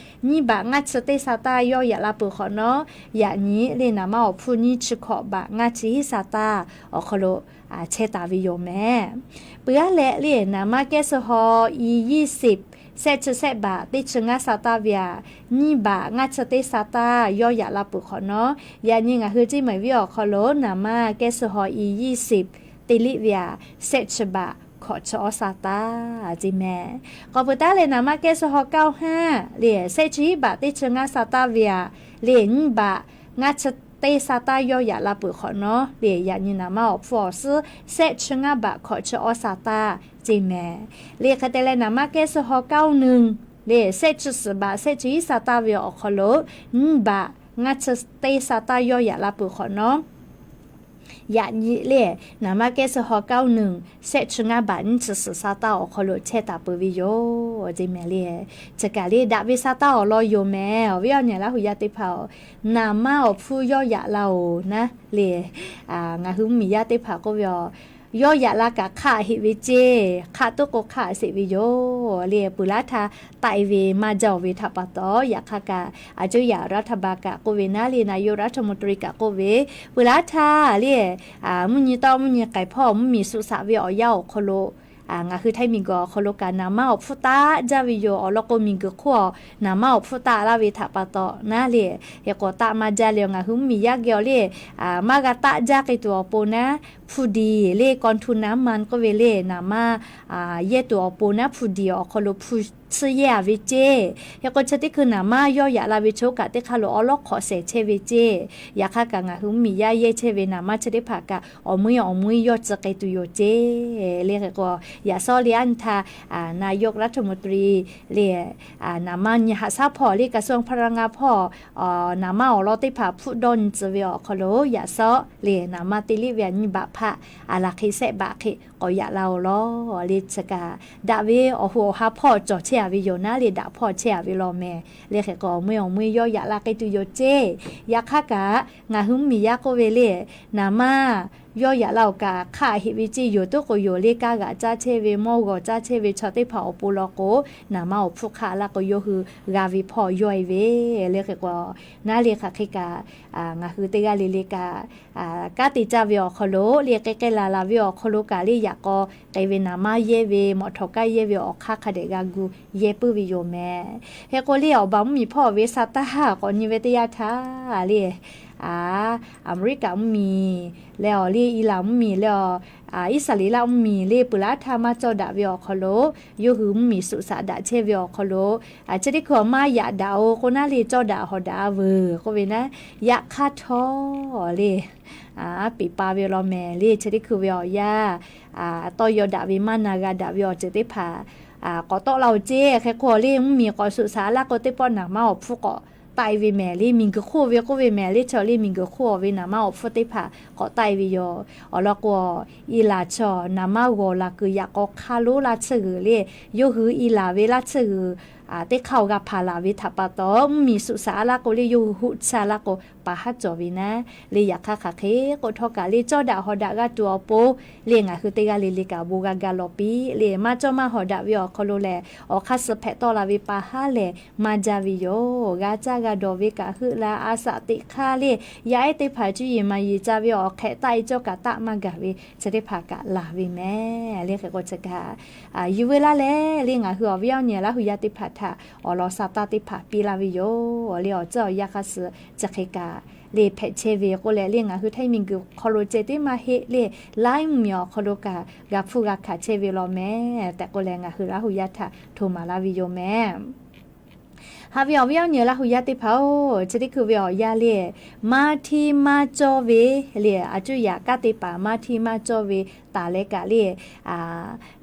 nyiˇ baꞈ ngaˇ chi teˇ sha taˇ yawˇ yaꞈ la peuˬ hk'awꞈ nawˉ, yaꞈ nyi le naˍ manˇ awˬ hpfuhˇ nyiˇ chi hkawꞈ baꞈ ngaˇ chi hiˉ sha taˇ awˬ hk'aw lo chehˇ taˍ ve yoˬ mehˍ. Peuˬ aˉ leh le naˍ manˇ แก๊สโซฮอล์ อี ยี่สิบ shehˆ chi shehˆ baꞈ teˇ chi ngaˇ sha taˇ ve aꞈ, nyiˇ baꞈ ngaˇ chi teˇ sha taˇ yawˇ yaꞈ la peuˬ hk'awꞈ nawˉ, yaꞈ nyi ngaˬ hui ceˇ mehˍ viˉ awˬ hk'aw lo naˍ manˇ แก๊สโซฮอล์ อี ยี่สิบ te liˆ ve aꞈ, shehˆ chi baꞈ hkawꞈ chi awˇ sha taˇ ce mehˍ. K'awꞈ peuˬ taˉ leh naˍ manˇ แก๊สโซฮอล์ เก้าห้า le shehˆ chi hiˉ baꞈ teˇ chi ngaˇ sha taˇ ve aꞈ, le nyiˇ baꞈ ngaˇ chi teˇ sha taˇ yawˇ yaꞈ la peuˬ hk'awꞈ nawˉ le, yaꞈ nyi naˍ manˇ awˬ hpfuhˇ awˬ suhˉ shehˆ chi ngaˇ baꞈ hkawꞈ chi awˇ sha taˇ ce mehˍ. Le hk'e te leh naˍ manˇ แก๊สโซฮอล์ เก้าหนึ่ง le shehˆ chi suhˍ baꞈ shehˆ chi hiˉ sha taˇ ve awˬ hk'aw lo, nyiˇ baꞈ ngaˇ chi teˇ sha taˇ yawˇ yaꞈ la peuˬ hk'awꞈ nawˉ, yaꞈ nyi le naˍ manˇ แก๊สโซฮอล์ เก้าหนึ่ง shehˆ chi ngaˇ baꞈ nyiˇ chi suhˍ sha taˇ awˬ hk'aw lo chehˇ taˍ peuˬ ve yoˬ ce mehˍ le. Chi kaꞈ le daꞈ ve sha taˇ awˬ lawn yoˬ mehˍ. Awˬ viˉ awˬ nyi laˇ hui yaˇ teˇ hpaˍ-oˬ, naˍ manˇ awˬ hpfuhˇ yawˇ yaꞈ la-oˬ naˉ le. Ngaˬ hui mvuhˇmiˬ yaˇ teˇ hpaˍ k'oˆ ve, yawˇ yaꞈ la kaꞈ hk'aˆ heꞈ ve ceˇ, hk'aˆ toˉ k'o hk'aˆ sheˍ ve yoˬ le. Peuˬ laˉ htaˇ taˆ e ve maˇ jaˇ-oˬ ve htaꞈ pa taw, yaꞈ hk'aˇ kaꞈ a cuˇ yaꞈ รัฐบาล kaꞈ k'oˆ ve naˉ le, นายกรัฐมนตรี kaꞈ k'oˆ ve, peuˬ laˉ htaˇ le mvuhˇ nyi tawˆ mvuhˇ nyi k'ai hpawˇ mvuhˇmiˬ suh shaꞈ ve awˬ yanˇ awˬ hk'aw lo, ngaˬ hui Htaiˇ miˬguiˬ awˬ hk'aw lo kaꞈ naˍ manˇ awˬ hpfuhˇ taˆ jaˇ ve yoˬ. Awˬ lawn k'o, miˬguiˬ hk'oˆ a naˍ manˇ awˬ hpfuhˇ taˆ laˇ ve htaꞈ pa taw naˉ le, hk'e k'o taˆ maˇ jaˇ le. Ngaˬ hui mvuhˇmiˬ yaˇ geh awˬ le maˇ g'a taˆ jaˇ k'ai tuˬ awˬ pon naˉ, hpu diˍ le กองทุนน้ำมัน k'oˆ ve le, naˍ manˇ yehˇ tuˬ awˬ pon naˉ hpu diˍ awˬ hk'aw lo hpu tsuhˇ yehˇ a ve ceˇ. Hk'e k'o, chi teˇ hkui naˍ manˇ yawˇ yaꞈ la ve chaw kaꞈ teˇ hk'aˇ lo awˉ lawˉ hk'awꞈ shehˍ chehˇ ve ceˇ. Yaꞈ hk'aˇ kaꞈ ngaˬ hui mvuhˇmiˬ yaˇ yehˇ chehˇ ve naˍ manˇ chi teˇ hpaˍ kaꞈ awˬ meuˇ awˬ meuˇ yawˇ tcuh k'ai tuˬ yoˬ ceˇ le. Hk'e k'o, yaꞈ shawˉ le aˉ nyi htaˇ นายกรัฐมนตรี le naˍ manˇ nyi haꞈ shaˉ hpawˇ le กระทรวงพลังงาน hpawˇ naˍ manˇ awˬ lawn teˇ hpaˍ hpfuhˇ dawˇ nyi tcuh ve awˬ hk'aw lo yaꞈ shawˉ le naˍ manˇ te liˆ ve aꞈ nyiˇ baꞈ hpaˆ a laˬ hk'e shehˆ baꞈ hk'e k'awꞈ yaꞈ la-oˬ lawˬ le. Chi kaꞈ daꞈ ve awˬ hoꞈ awˬ ha hpawˇ cawˬ chehˇ a ve yoˬ naˉ le, daꞈ hpawˇ chehˇ a ve law mehˍ le. Hk'e k'o, awˬ meuˇ awˬ meuˇ yawˇ yaꞈ la k'ai tuˬ yoˬ ceˇ. Yaꞈ hk'aˇ kaꞈ ngaˬ hui mvuhˇmiˬ yaˇ k'oˆ ve le, naˍ manˇ yawˇ yaꞈ la-oˬ kaꞈ hk'aˆ heꞈ ve ceˇ, yoˬ toˉ k'o yoˬ le, kaˇ g'aꞈ caˇ chehˇ ve, mawˇ g'awˬ caˇ chehˇ ve chaw teˇ hpaˍ awˬ pon law k'o, naˍ manˇ awˬ hpfuhˇ hk'aˆ laˇ k'o yawˇ hui g'a ve hpawˇ yawˇ e ve le. Hk'e k'o, naˉ le hk'aˬ hk'e kaꞈ ngaˬ hui teˇ g'aˇ le le kaꞈ kanˉ te caˇ ve awˬ hk'aw lo le, k'ai k'ai laˬ laˬ ve awˬ hk'aw lo kaꞈ le, yaꞈ k'aw k'ai ve naˍ manˇ yehˇ ve, mawꞈ htawꞈ kaˇ yehˇ ve awˬ hk'aˇ hk'a dehꞈ g'a gu yehˇ puiˉ ve yoˬ mehˍ. Hk'e k'o le, awˬ baˬ mvuhˇmiˬ hpawˇ ve sha taˇ k'awꞈ nyi ve teˇ yanˇ htaˇ le, Aˍmeˍriˆkaꞈ mvuhˇmiˬ leh awˬ le, Iˉlaˍ mvuhˇmiˬ leh awˬ, Iˉsaˍreˍlaˆ mvuhˇmiˬ le peuˬ laˉ htaˇ maˇ cawˇ daꞈ ve awˬ hk'aw lo, yawˇ hui mvuhˇmiˬ suh shaꞈ daꞈ chehˇ ve awˬ hk'aw lo, chi teˇ hkui awˬ maˇ yaꞈ daꞈ-oˬ k'o naˉ le, cawˇ daꞈ hawˍ daꞈ a veuˬ k'oˆ ve naˉ, yaꞈ hk'aˇ htawˇ le, peꞈ pa ve law mehˍ le, chi teˇ hkui ve awˬ yanˇ tawˇ yaw daꞈ ve maˇ na g'a daꞈ ve awˬ ceuˬ teˇ hpaˍ k'awꞈ tawˆ la-oˬ ceˇ. Hk'e k'o le, mvuhˇmiˬ k'awꞈ suh shaꞈ laˇ k'o teˇ pawˆ naˍ manˇ awˬ hpfuhˇ k'awꞈ taˆ e ve mehˍ le, miˬguiˬ hk'oˆ ve k'oˆ ve mehˍ le, chi le miˬguiˬ hk'oˆ ve naˍ manˇ awˬ hpfuhˇ teˇ hpaˍ k'awꞈ taˆ e ve yoˬ. Awˬ lawn k'o, Iˉlaˍ chaw naˍ manˇ g'awˬ laˬ kuiˬ yaꞈ k'aw hk'aˇ lonˉ laˇ tsuhˇ g'uiˬ le, yawˇ hui Iˉlaˍ ve laˇ tsuhˇ g'uiˬ teˇ hk'aˇ awˬ g'a hpanˍ laˬ ve htaꞈ pa taw, mvuhˇmiˬ suh shaꞈ laˇ k'o le, yawˇ hui hoˆ tsuhˇ laˇ k'o, pa haˉ cawˬ ve naˉ le. Yaꞈ hk'aˇ hk'aˬ hk'e k'o htawˇ kaꞈ le, cawˇ daꞈ hawˍ daꞈ g'a tuˬ awˬ pon le, ngaˬ hui teˇ g'aˇ le le kaꞈ bon g'a ga lawˬ piˇ le. Maˇ cawˇ maˇ hawˍ daꞈ ve awˬ hk'aw lo lehˬ, awˬ hk'aˇ suh hpehꞈ tawˆ la ve pa haˉ lehˬ maˇ jaˇ ve yoˬ. G'a caˇ g'a dawˬ ve kaꞈ heuˆ la, a shaꞈ teꞈ hk'aˇ le, yaˇ ehˉ teˇ hpaˍ cuˇ yiˍ maˍ yiˍ ca ve awˬ hk'ehꞈ taˆ e cawˇ kaꞈ taˆ maˇ gaˬ ve chi teˇ hpaˍ kaꞈ laˬ ve mehˍ le. Hk'e k'o chi kaꞈ yuˬ veu laˇ leh le, ngaˬ hui awˬ viˉ awˬ nyi Laˇ hu yaˇ teˇ hpaˍ htaꞈ awˬ lawn sha taˇ teˇ hpaˍ piˇ laˇ ve yoˬ le. Awˬ ceuˬ awˬ yanˇ hk'a suh chi hk'e kaꞈ le hpehꞈ chehˇ ve k'oˆ leh le, ngaˬ hui Htaiˇ miˬguiˬ hk'aw lo ceh tiˉ maˇ heˆ le, laiˉ mvuhˇmiˬ awˬ hk'aw lo kaꞈ g'a hpfuhˇ g'a hkanˍ chehˇ ve law mehˍ tehꞈ k'oˆ leh, ngaˬ hui Laˇ hu yaˇ htaꞈ hto maˍ laˇ ve yoˬ mehˍ. Haꞈ ve awˬ viˉ awˬ nyi Laˇ hu yaˇ teˇ hpaˍ-oˬ, chi teˇ hkui ve awˬ yanˇ le, maˇ htiˇ maˇ cawˇ ve le, a cuˇ yaꞈ kaˉ teˇ hpaˍ maˇ htiˇ maˇ cawˇ ve taˍ leh kaꞈ le,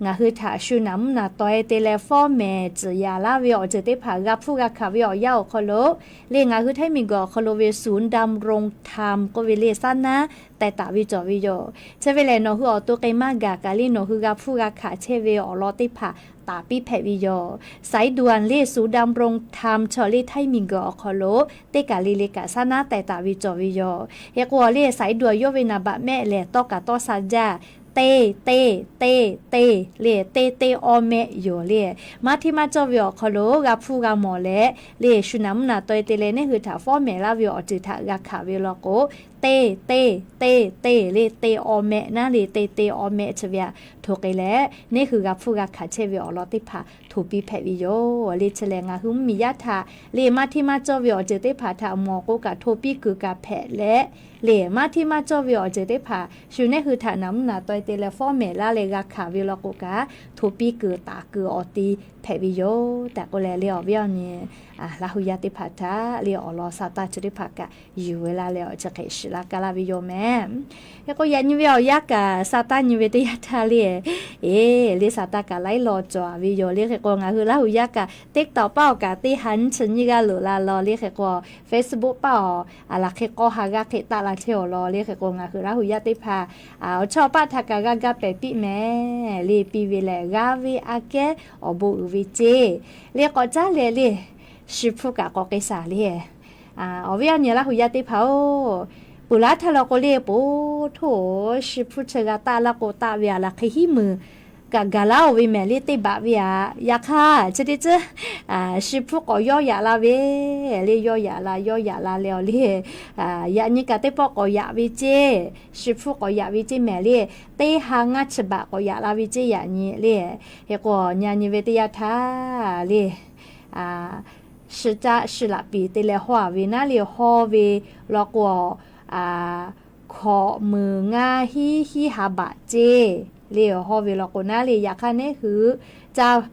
ngaˬ hui htaꞈ shu naˍ mvuhˇ naˍ taweh te leh fawˉ mehˍ tcuhˍ yaˍ laˇ ve awˬ ceuˬ teˇ hpaˍ g'a hpuˇ g'a hkanˍ ve awˬ yanˇ awˬ hk'aw lo le, ngaˬ hui Htaiˇ miˬguiˬ awˬ hk'aw lo ve ศูนย์ดำรงธรรม k'oˆ ve le saˉ naˉ teh taˍ ve cawˬ ve yoˬ. Chi ve lehˬ, nawˬ hui awˬ to k'ai maˇ gaˬ kaꞈ le, nawˬ hui g'a hpuˇ g'a hkanˍ chehˇ ve awˬ lawn teˇ hpaˍ taˍ piˇ hpehꞈ ve yoˬ. สายด่วน le ศูนย์ดำรงธรรม chaw le Htaiˇ miˬguiˬ awˬ hk'aw lo teˇ kaˬ le le kaꞈ saˉ naˉ teh taˍ ve cawˬ ve yoˬ. Hk'e k'o le, สายด่วน yawˇ ve naˍ baꞈ mehˆ lehˬ, tawˇ kaꞈ tawˇ sha jaˇ, teˇ teˇ teˇ teˇ le, teˇ teˇ awˇ mehˆ yoˬ le. Maˇ htiˇ maˇ cawˇ ve awˬ hk'aw lo g'a hpuˇ g'a mawˬ leh le, shu naˍ mvuhˇ naˍ taweh te leh neˇ hui htaꞈ fawˉ mehˍ laˇ ve awˬ ceuˬ htaꞈ g'a hkanˍ ve law k'o, teˇ teˇ teˇ teˇ le, teˇ awˇ mehˆ naˉ le, teˇ teˇ awˇ mehˆ chi ve aꞈ hto k'ai leh, neˇ hui g'a hpuˇ g'a hkanˍ chehˇ ve awˬ lawn teˇ hpaˍ hto piˇ hpehꞈ ve yoˬ le. Chi lehˬ, ngaˬ hui mvuhˇmiˬ yaˇ htaꞈ le, maˇ htiˇ maˇ cawˇ ve awˬ ceuˬ teˇ hpaˍ htaꞈ mawˬ k'o kaꞈ hto piˇ kuiˬ kaꞈ hpehꞈ leh le, maˇ htiˇ maˇ cawˇ ve awˬ ceuˬ teˇ hpaˍ shu neˇ hui htaꞈ naˍ mvuhˇ naˍ taweh te leh fawˉ mehˍ laˇ leh g'a hkanˍ ve law k'o kaꞈ, hto piˇ kuiˬ taˍ kuiˬ awˬ ti hpehꞈ ve yoˬ tehꞈ k'oˆ leh le, awˬ viˉ awˬ nyi Laˇ hu yaˇ teˇ hpaˍ htaꞈ le awˬ lawn sa taˇ chi teˇ hpaˍ kaꞈ yuˬ ve laˇ leh awˬ chi hk'e shiˍ laˇ kaˇ laˇ ve yoˬ mehˍ. Hk'e k'o, yaꞈ nyi ve awˬ yanˇ kaꞈ sa taˇ nyi ve teˇ yanˇ htaˇ le, eˬ le, sa taˇ kaꞈ laiˉ law cawˬ ve yoˬ le. Hk'e k'o, ngaˬ hui Laˇ hu yaˇ kaꞈ TikTok paˆ awˬ kaꞈ teˇ ha nyiˇ chi nyiˇ g'aˇ loꞈ la law le. Hk'e k'o, Facebook paˆ awˬ laˬ hk'e k'awˇ ha g'aˇ hk'e taˆ la chehˇ awˬ lawn le. Hk'e k'o, ngaˬ hui Laˇ hu yaˇ teˇ hpaˍ awˬ chawˇ paˆ htaꞈ kaꞈ g'a ga pehˍ piˇ mehˍ le. Piˇ ve lehˬ, g'aˇ ve aꞈ kehˉ awˬ bon uiˍ ve ceˇ le. K'awꞈ caˉ leh le, shi hpuˇ kaꞈ k'awꞈ k'ai shaˍ le. Awˬ viˉ awˬ nyi Laˇ hu yaˇ teˇ hpaˍ-oˬ, peuˬ laˉ htaˇ law k'o le, po htoˇ, shi hpuˇ chi g'a taˆ laˇ k'o taˆ ve aꞈ laˬ hk'e hiˉ muiˬ kaꞈ gaˬ laˇ-oˬ ve mehˍ le, teˇ baꞈ ve aꞈ. Yaꞈ hk'aˇ, chi teˇ tcuhˉ shi hpuˇ k'awꞈ yawˇ yaꞈ la ve le, yawˇ yaꞈ la, yawˇ yaꞈ la leh awˬ le, yaꞈ nyi kaꞈ teˇ pawˆ k'awꞈ yaꞈ ve ceˇ, shi hpuˇ k'awꞈ yaꞈ ve ceˇ mehˍ le, teˇ ha ngaˇ chi baꞈ k'awꞈ yaꞈ la ve ceˇ yaꞈ nyi le. Hk'e k'o, yaꞈ nyi ve teˇ yanˇ htaˇ le, shi caˆ shi laꞈ piˍ te leh hawˇ-a ve naˉ le, hawˇ ve law k'o, hkawꞈ muiˬ ngaˇ hiˉ hiˉ ha baꞈ ceˇ le. Hawˇ ve law k'o naˉ le, yaꞈ hk'aˇ neˇ hui caˇ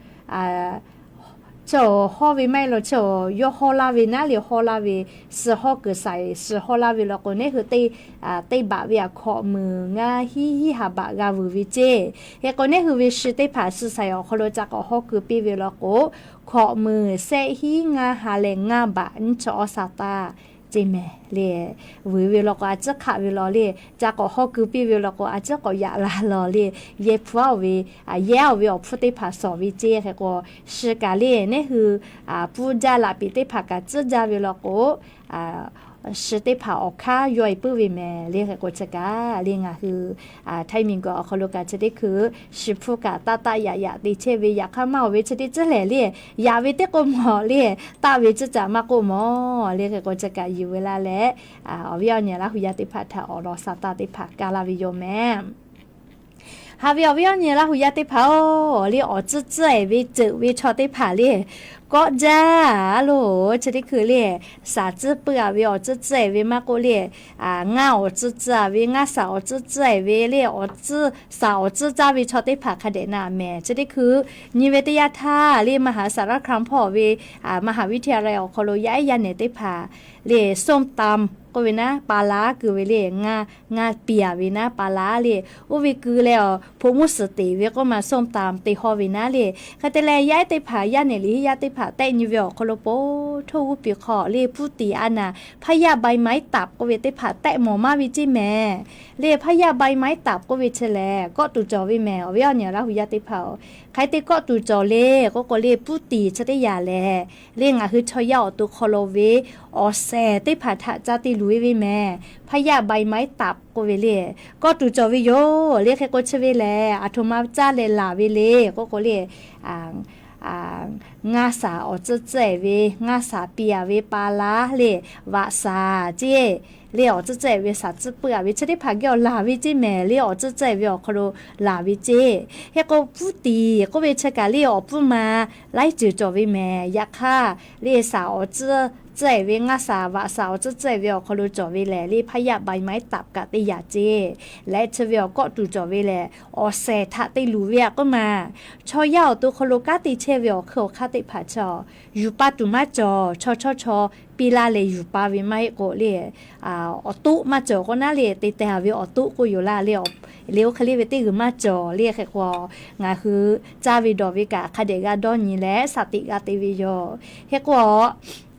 chi hawˇ ve maˇ heˆ law, chi yawˇ hawˇ laˇ ve naˉ le, hawˇ laˇ ve, suh hawˇ kuiˬ saiˍ suh hawˇ laˇ ve law k'o, neˇ hui teˇ baꞈ ve aꞈ hkawꞈ muiˬ ngaˇ hiˉ hiˉ ha baꞈ g'a vuiˬ ve ceˇ. Hk'e k'o, neˇ hui ve shi teˇ hpaˍ suh saiˍ awˬ hk'aw lo ca k'awꞈ hawˇ keu piˇ ve law k'o, hkawꞈ muiˬ shehˆ hiˉ ngaˇ ha leh ngaˇ baꞈ nyiˇ chi awˇ sa taˇ ceˇ mehˍ le. Vuiˬ ve law k'o, a ciˉ hk'aˆ ve law le, ca k'awꞈ hawˇ keu piˇ ve law k'o, a ciˉ k'awꞈ yaꞈ la law le. Yehˇ hpu-a-oˬ ve, yehˇ-oˬ ve awˬ hpfuhˇ teˇ hpaˍ shawˍ ve ceˇ. Hk'e k'o, shi kaꞈ le, neˇ hui pfuhˇ jaˇ laꞈ piˍ teˇ hpaˍ kaꞈ tcuhˉ jaˇ ve law k'o, shi teˇ hpaˍ awˬ hk'aˇ yawˇ-e puiˉ ve mehˍ le. Hk'e k'o, chi kaꞈ le ngaˬ hui Htaiˇ miˬguiˬ awˬ hk'aw lo kaꞈ chi teˇ hkui shi hpuˇ kaꞈ taˆ taˆ yaꞈ yaꞈ te chehˇ ve, yaꞈ hk'aˇ maˇ-oˬ ve chi teˇ tcuhˉ lehˬ le, yaꞈ ve teˇ k'oˆ mawˬ le, taˆ ve tcuhˉ caꞈ maˇ k'oˆ mawˬ le. Hk'e k'o, chi kaꞈ yuˬ ve laˇ leh, awˬ viˉ awˬ nyi Laˇ hu yaˇ teˇ hpaˍ htaꞈ awˬ lawn sa taˇ teˇ hpaˍ kaˇ laˇ ve yoˬ mehˍ. Haꞈ ve awˬ viˉ awˬ nyi Laˇ hu yaˇ teˇ hpaˍ-oˬ, le awˬ tcuhˉ tcuhˉ-e ve ceuˬ ve chaw teˇ hpaˍ le, kawˆ jaˇ-a loˬ. Chi teˇ hkui le, shaˍ tcuhˉ puiˉ-a ve awˬ tcuhˉ tcuhˉ-e ve maˇ k'oˆ le, ngaˇ awˬ tcuhˉ tcuhˉ-a ve, ngaˇ shaˍ awˬ tcuhˉ tcuhˉ-e ve le, awˬ tcuhˉ shaˍ awˬ tcuhˉ caˇ ve chaw teˇ hpaˍ hk'a dehꞈ na mehˍ. Chi teˇ hkui nyi ve teˇ yanˇ htaˇ le, มหาสารคาม hpawˇ ve มหาวิทยาลัย awˬ hk'aw lo yaˇ ehˉ yaˇ nehˬ teˇ hpaˍ le, ส้มตำ k'oˆ ve naˉ, pa la keu ve le, ngaˇ ngaˇ piˍ-a ve naˉ pa la le, oˇ ve keu leh awˬ hpoꞈ mvuhˇ suhˍ teꞈ ve k'oˆ ma ส้มตำ te hawˇ ve naˉ le. Hk'e te leh, yaˇ ehˉ teˇ hpaˍ, yaˇ nehˬ liꞈ hiˉ yaˇ teˇ hpaˍ tehˆ nyi ve awˬ hk'aw lo po htoˇ g'uˇ piˍ hk'aw le, ผู้ติดอานัก พยาธิใบไม้ตับ k'oˆ ve teˇ hpaˍ tehˆ mawˬ maˇ ve ceˇ mehˍ le. พยาธิใบไม้ตับ k'oˆ ve chi lehˬ, kawˆ tuˬ cawˬ ve mehˍ. Awˬ viˉ awˬ nyi Laˇ hu yaˇ teˇ hpaˍ-oˬ, hk'aˬ hk'e te kawˆ tuˬ cawˬ le k'oˆ k'o le, ผู้ติด chi teˇ yanˇ lehˬ le, ngaˬ hui chaw yaˇ awˬ to hk'aw lo ve awˬ shehˍ teˇ hpaˍ htaꞈ ca te luˬ ve ve mehˍ. พยาธิใบไม้ตับ k'oˆ ve le, kawˆ tuˬ cawˬ ve yoˬ le. Hk'e k'o, chi ve lehˬ aˬ htoꞈ ma caˇ leh laˬ ve le k'oˆ k'o le, ngaˇ shaˍ awˬ tcuhˉ tcuhˉ-e ve, ngaˇ shaˍ piˍ-a ve pa la le, vaꞈ shaˍ ceˇ le awˬ tcuhˉ tcuhˉ-ehˍ ve shaˍ tcuhˉ puiˉ-a ve chi teˇ hpaˍ geh awˬ laˬ ve ceˇ mehˍ le awˬ tcuhˉ tcuhˉ-ehˍ ve awˬ hk'aw lo laˬ ve ceˇ. Hk'e k'o, Putin k'oˆ ve chi kaꞈ le awˬ puiˉ ma laiˉ ceuˬ cawˬ ve mehˍ. Yaꞈ hk'aˇ le shaˍ awˬ tcuhˉ tcuhˉ-ehˍ ve ngaˇ shaˍ vaꞈ shaˍ awˬ tcuhˉ tcuhˉ-ehˍ ve awˬ hk'aw lo cawˬ ve lehˬ le hpaˇ yaˇ ใบไม้ตับ kaꞈ teˇ yanˇ ceˇ. Leh chi ve awˬ kawˆ tuˬ cawˬ ve lehˬ awˬ shehˍ htaꞈ te luˬ ve-a k'oˆ ma. Chaw yaˇ awˬ to hk'aw lo kanˉ te chehˇ ve awˬ hkui awˬ hk'aˇ teˇ hpaˍ chi awˬ yuˬ pa tuˬ maˇ cawˬ. Chaw chawˇ chaw piˇ laˇ leh yuˬ pa ve maˇ heˆ k'o le awˬ toˆ maˇ cawˬ k'o naˉ le te teh-a ve awˬ toˆ k'oˆ yoˬ laˇ le. Le oˇ hk'e le ve teˇ g'uiˬ maˇ cawˬ le. Hk'e k'o, ngaˬ hui caˇ ve dawˬ ve kaꞈ hk'a dehꞈ g'a dawˇ nyi leh shaˍ tiꞈ g'a te ve yoˬ. Hk'e k'o,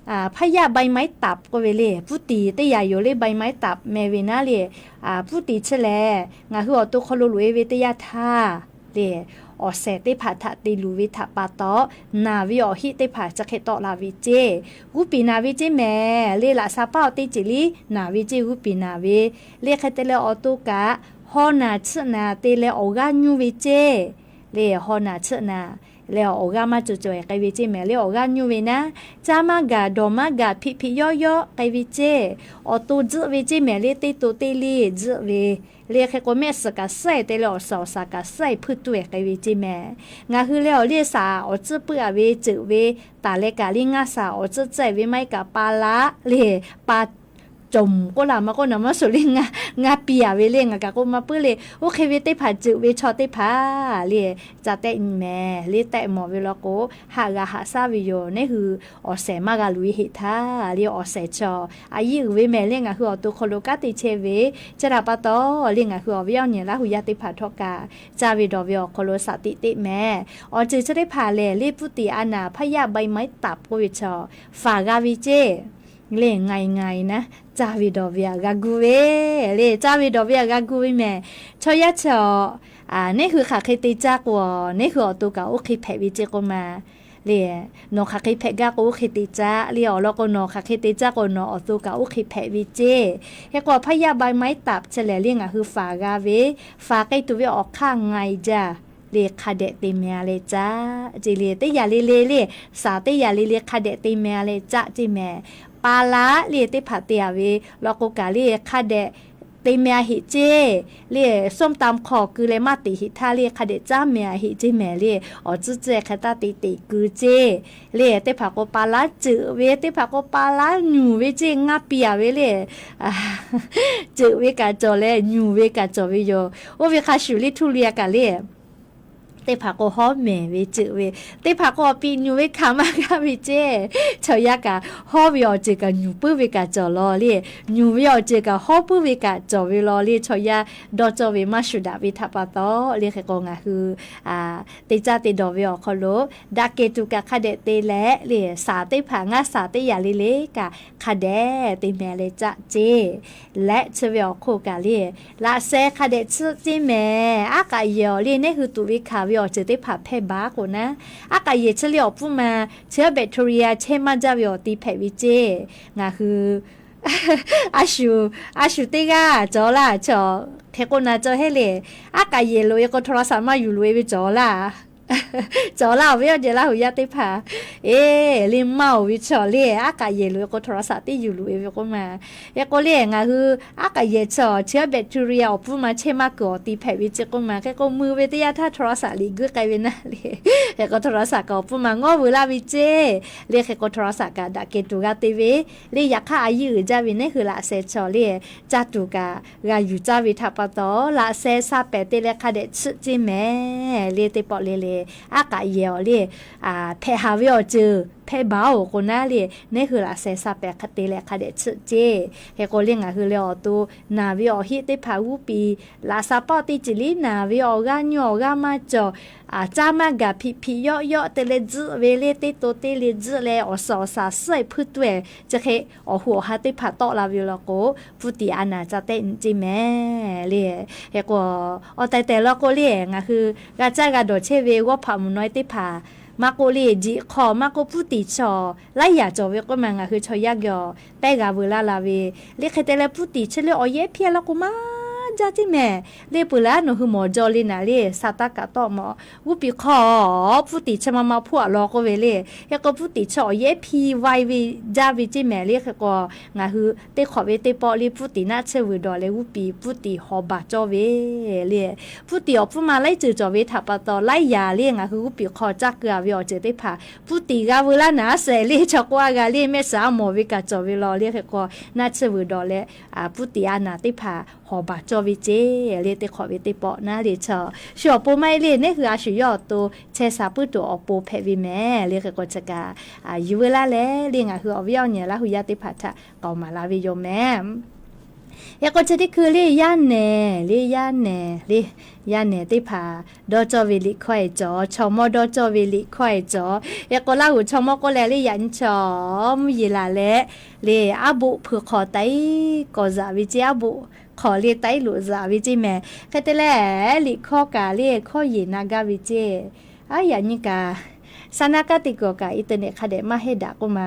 hpaˇ yaˇ ใบไม้ตับ k'oˆ ve le Putin teˇ yanˇ yoˬ le ใบไม้ตับ meh ve naˉ le. Putin chi lehˬ ngaˬ hui awˬ to hk'aw lo loꞈ-e ve teˇ yanˇ htaˇ le awˬ shehˍ teˇ hpaˍ htaꞈ te luˬ ve htaꞈ pa taw, naˬ ve awˬ heˆ teˇ hpaˍ chi hk'e tawˆ la ve ceˇ. G'uˇ piˍ naˬ ve ceˇ mehˍ le. Laꞈ sha paˇ awˬ teˇ ceuˬ liˇ naˬ ve ceˇ g'uˇ piˍ naˬ ve le. Hk'e te leh awˬ to kaꞈ haw naˬ tsuhˆ naˬ te leh awˬ g'aˇ nyuˇ ve ceˇ le. Haw naˬ tsuhˆ naˬ leh awˬ g'aˇ maˇ cawˬ cawˬ-ehˍ k'ai ve ceˇ mehˍ le. Awˬ g'aˇ nyuˇ ve naˉ, caˇ maˇ gaˬ dawˬ maˇ gaˬ hpiꞈ hpiꞈ yawˆ yawˆ k'ai ve ceˇ. Awˬ to tzuhˆ ve ceˇ mehˍ le. Teˇ to teˇ liˇ tzuhˆ ve le. Hk'e k'o, mehˆ suhˍ kaꞈ suhˉ-e te leh awˬ shaˍ awˬ shaˍ kaꞈ suhˉ-e hpuiˇ tuˇ-ehˍ k'ai ve ceˇ mehˍ. Ngaˬ hui leh awˬ liˇ shaˍ awˬ tcuhˉ puiˉ-a ve ceuˬ ve taˍ leh kaꞈ le ngaˇ shaˍ awˬ tcuhˉ tcuhˉ-e ve maˇ heˆ kaꞈ pa laˉ le pa cawˬ mvuhˬ k'oˆ laˇ maˇ k'oˆ naˍ maˇ shuˍ le. Ngaˇ piˇ-a ve le ngaˬ kaꞈ k'oˆ maˇ puiˉ le. Oˇ hk'e ve teˇ hpaˍ ceuˬ ve chaw teˇ hpaˍ le ca tehˆ nyi mehˍ le tehˆ mawˬ ve law k'o, haꞈ g'a haꞈ shaˉ ve yoˬ. Neˉ hui awˬ shehˍ maˇ g'a luˬ ve heˆ htaˇ le awˬ shehˍ chaw a yiˇ uiˍ ve mehˍ le. Ngaˬ hui awˬ to hk'aw lo kanˉ te chehˇ ve chi htaꞈ pa taw le ngaˬ hui awˬ viˉ awˬ nyi Laˇ hu yaˇ teˇ hpaˍ htawˇ kaꞈ caˇ ve dawˬ ve awˬ hk'aw lo shaˍ tiꞈ teˇ mehˍ. Awˬ ceuˬ chi teˇ hpaˍ lehˬ le Putin a naˍ hpaˇ yaˇ ใบไม้ตับ k'oˆ ve chaw faˍ g'a ve ceˇ le. Ngaˬ ngaˬ naˉ caˇ ve dawˬ ve aꞈ g'a gu ve le. Caˇ ve dawˬ ve aꞈ g'a gu ve mehˍ. Chaw yaˇ chi awˬ, neˉ hui hk'aˬ hk'e te caˇ k'o, neˉ hui awˬ to kaꞈ oˇ hk'e hpehꞈ ve ceˇ k'oˆ ma le. Nawˬ hk'aˬ hk'e hpehꞈ gaˇ k'o oˇ hk'e te caˇ le. Awˬ lawn k'o, nawˬ hk'aˬ hk'e te caˇ k'o nawˬ awˬ to kaꞈ oˇ hk'e hpehꞈ ve ceˇ. Hk'e k'o, hpaˇ yaˇ ใบไม้ตับ chi lehˬ le ngaˬ hui faˍ g'a ve, faˍ k'ai tuˬ ve awˬ hk'aˇ ngaˬ-e jaˇ le hk'a dehꞈ te meh-a leh caˇ ceˇ le. Teˇ yanˇ le le le, shaˍ teˇ yanˇ le le hk'a dehꞈ te meh-a leh caˇ ceˇ mehˍ. Pa laˉ le teˇ hpaˍ te-a ve law k'o kaꞈ le hk'a dehꞈ te meh-a heꞈ ceˇ le. ส้มตำ hk'aw keu leh maˇ teꞈ heꞈ htaˇ le hk'a dehꞈ caˇ meh-a heꞈ ceˇ mehˍ le. Awˬ tcuhˉ tcuhˉ hk'e taˇ te teꞈ keu ceˇ le. Teˇ hpaˍ k'o pa laˉ ceuˬ ve, teˇ hpaˍ k'o pa laˉ nyuˬ ve ceˇ ngaˇ piˇ-a ve le. Ceuˬ ve kaꞈ cawˬ leh nyuˬ ve kaꞈ cawˬ ve yoˬ. Oˇ ve hk'a shuˍ le htuˇ le-a kaꞈ le teˇ hpaˍ k'o hawˉ mehˍ ve ceuˬ ve, teˇ hpaˍ k'o awˬ piꞈ nyuˬ ve hkanˍ maˇ g'aˇ ve ceˇ. Chaw yaˇ kaꞈ hawˉ ve awˬ ceuˬ kaꞈ nyuˬ puiˉ ve kaꞈ cawˬ law le. Nyuˬ ve awˬ ceuˬ kaꞈ hawˉ puiˉ ve kaꞈ cawˬ ve law le. Chaw yaˇ dawˇ cawˇ ve maˇ shuˍ daꞈ ve htaꞈ pa taw le hk'e k'o ngaˬ hui te caˇ te dawˬ ve awˬ hk'aw lo daꞈ kehˬ tuˬ kaꞈ hk'a dehꞈ te leh le shaˍ teˇ hpaˍ ngaˇ shaˍ teˇ yanˇ le le kaꞈ hk'a dehꞈ te meh leh caˇ ceˇ. Leh chi ve awˬ hk'oˆ kaꞈ le laꞈ sheh hk'a dehꞈ tsuhˆ ceˇ mehˍ. Aˉ k'aꞈ yehˬ awˬ le neˉ hui tuꞈ ve hkanˍ ve awˬ ceuˬ teˇ hpaˍ hpehˇ baˬ k'o naˉ, aˉ k'aꞈ yehˬ chi le awˬ pfuhˇ ma chi bacteria chehˇ maˇ jaˇ ve awˬ ti hpehꞈ ve ceˇ. Ngaˬ hui a shu, a shu teˇ g'aˇ cawˬ laˇ chaw hk'e k'o na cawˬ heˆ le. Aˉ k'aꞈ yehˬ loꞈ-e k'o โทรศัพท์ maˇ yuˬ loꞈ-e ve cawˬ laˇ. Cawˬ laˇ awˬ viˉ awˬ nyi Laˇ hu yaˇ teˇ hpaˍ. Eˬ, le maˇ-oˬ ve chaw le aˉ k'aꞈ yehˬ loꞈ-e k'o โทรศัพท์ teˇ yuˬ loꞈ-e ve k'oˆ ma. Hk'e k'o le ngaˬ hui aˉ k'aꞈ yehˬ chi awˬ chi bacteria awˬ pfuhˇ ma chehˇ maˇ kuiˬ awˬ ti hpehꞈ ve ceˇ k'oˆ ma. Hk'e k'o mui ve teˇ yanˇ htaˇ โทรศัพท์ liꞈ guiˇ k'ai ve naˉ le. Hk'e k'o โทรศัพท์ kaꞈ awˬ pfuhˇ ma ngawˇ veu laˇ ve ceˇ. Le hk'e k'o โทรศัพท์ kaꞈ daꞈ kehˬ tuˬ g'a te ve le. Yaꞈ hk'aˇ a yiˇ uiˍ jaˇ ve neˉ hui laꞈ sheh chaw le caˇ tuˬ kaꞈ g'a yuˬ caˇ ve htaꞈ pa taw laꞈ sheh sha pehˍ te leh hk'a dehꞈ tsuhˆ ceˇ mehˍ le. Teˇ pawˆ le le aˉ k'aꞈ yehˬ awˬ le hpehꞈ haˍ ve awˬ ceuˬ hpehˇ baˬ-oˬ k'o naˉ le neˉ hui laꞈ sheh sha pehˍ te leh hk'a dehꞈ tsuhˆ ceˇ. Hk'e k'o le ngaˬ hui le awˬ to naˬ ve awˬ heˆ teˇ hpaˍ g'uˇ piˍ laꞈ sha paˇ teˇ ceuˬ liˉ naˬ ve awˬ g'aˇ nyuˇ awˬ g'aˇ maˇ cawˬ, caˇ maˇ gaˬ hpiꞈ hpiꞈ yawˆ yawˆ te leh tzuhˆ ve le teˇ to teˇ le tzuhˆ leh awˬ suhˍ awˬ shaˍ suhˉ-e hpuiˇ tuˇ-ehˍ chi hk'e awˬ hoꞈ awˬ ha teˇ hpaˍ tawˆ la ve law k'o, Putin a naˍ ca tehˆ nyi ceˇ mehˍ le. Hk'e k'o awˬ tehˬ tehˬ law k'o le ngaˬ hui g'a caˇ g'a dawˬ chehˇ ve g'awˇ hpaꞈ mvuhˬ naw-e teˇ hpaˍ maˇ k'oˆ le, jiꞈ hk'aw maˇ k'oˆ Putin chaw laiˉ yaꞈ cawˬ ve k'oˆ ma ngaˬ hui chaw yaˇ geh awˬ pehˇ g'a veu laˇ la ve le. Hk'e te leh Putin chi le awˬ yehˬ hpiˇ-a law k'o maˇ jaˇ ceˇ mehˍ. Le peuˬ laˇ nawˬ hui mawˬ jaw le naˍ le, sa taˇ kaꞈ tawˆ mawˬ. G'uˇ piˍ hk'aw pfuhˇ tiˍ chi ma ma hpfuhˇ aꞈ law k'oˆ ve le. Hk'e k'o pfuhˇ tiˍ chi awˬ yehˉ hpiˇ vaiˇ ve jaˇ ve ceˇ mehˍ le. Hk'e k'o ngaˬ hui teˇ hk'awꞈ ve teˇ pawˆ le pfuhˇ tiˍ naˆ tsuhˇ vuiˬ dawˬ leh g'uˇ piˍ pfuhˇ tiˍ hawˍ baˬ cawˇ ve le. Pfuhˇ tiˍ awˬ pfuhˇ ma laiˉ ceuˬ cawˬ ve htaꞈ pa taw laiˉ yaˍ le ngaˬ hui g'uˇ piˍ hk'aw caˇ keu a ve awˬ ceuˬ teˇ hpaˍ pfuhˇ tiˍ g'a veu laˇ naˍ a shehˍ le chaw k'oˆ a g'a le mehˆ shiˍ a mawˬ ve kaꞈ cawˬ ve law le. Hk'e k'o naˆ tsuhˇ vuiˬ dawˬ leh pfuhˇ tiˍ a naˍ teˇ hpaˍ hawˍ baˬ cawˇ ve ceˇ le. Teˇ hk'awꞈ ve teˇ pawˆ naˉ le chaw shu awˬ pon maˇ heˆ le. Neˉ hui a shu yawˇ awˬ to chehˇ sha puiˉ tuˬ awˬ pon hpehꞈ ve mehˍ le. Hk'e k'o chi kaꞈ yuˬ veu laˇ leh le ngaˬ hui awˬ viˉ awˬ nyi Laˇ hu yaˇ teˇ hpaˍ htaꞈ k'aoˍ maˍ la ve yoˬ mehˍ. Hk'e k'o chi teˇ hkui le yaˇ nehˬ le yaˇ nehˬ le, yaˇ nehˬ teˇ hpaˍ dawˇ cawˇ ve liꞈ hkawˇ e cawˬ, chaw mawˇ dawˇ cawˇ ve liꞈ hkawˇ e cawˬ. Hk'e k'o Laˇ hu chaw mawˇ k'oˆ leh le yaꞈ nyi chaw mvuhˇ yeˬ laˬ leh le aˉ boˆ hpui hk'aw taiˉ kawꞈ zaꞈ ve ceˇ, aˉ boˆ hk'aw le taiˉ loꞈ zaꞈ ve ceˇ mehˍ. Hk'e te leh liꞈ hkawˇ kaꞈ le hkawˇ yeˬ na gaˇ ve ceˇ. Aˉ yaꞈ nyi kaꞈ saˍ naˆ kaˉ teˇ kuiˬ awˬ kaꞈ internet hk'a dehꞈ maˇ heˆ daꞈ k'oˆ ma.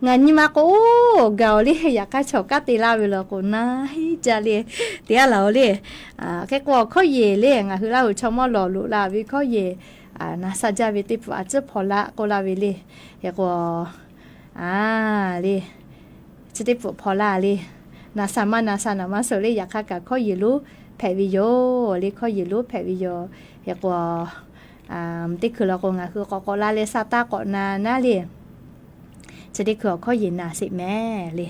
Ngaˬ nyi ma k'o oˇ gaˬ oˬ le yaꞈ hk'aˇ chaw kanˉ te laˇ ve law k'o na heˆ jaˇ le. Te a laˬ oˬ le. Hk'e k'o hkawˇ yeˬ le ngaˬ hui Laˇ hu chaw mawˇ lawˬ loꞈ la ve hkawˇ yeˬ na sha jaˇ ve teˇ pfuhˍ a tcuhˉ hpaw laˇ k'oˆ laˇ ve le. Hk'e k'o a le chi teˇ pfuhˍ hpaw laˇ le. Na sha maˇ na sha naˍ maˇ suh le yaꞈ hk'aˇ kaꞈ hkawˇ yeˬ lonˉ hpehꞈ ve yoˬ le. Hkawˇ yeˬ lonˉ hpehꞈ ve yoˬ. Hk'e k'o teˇ hkui law k'o ngaˬ hui k'awꞈ k'awꞈ la leh sa taˇ k'awꞈ na naˉ le. Chi teˇ hkui awˬ hkawˇ yeˬ na sheˍ mehˍ le.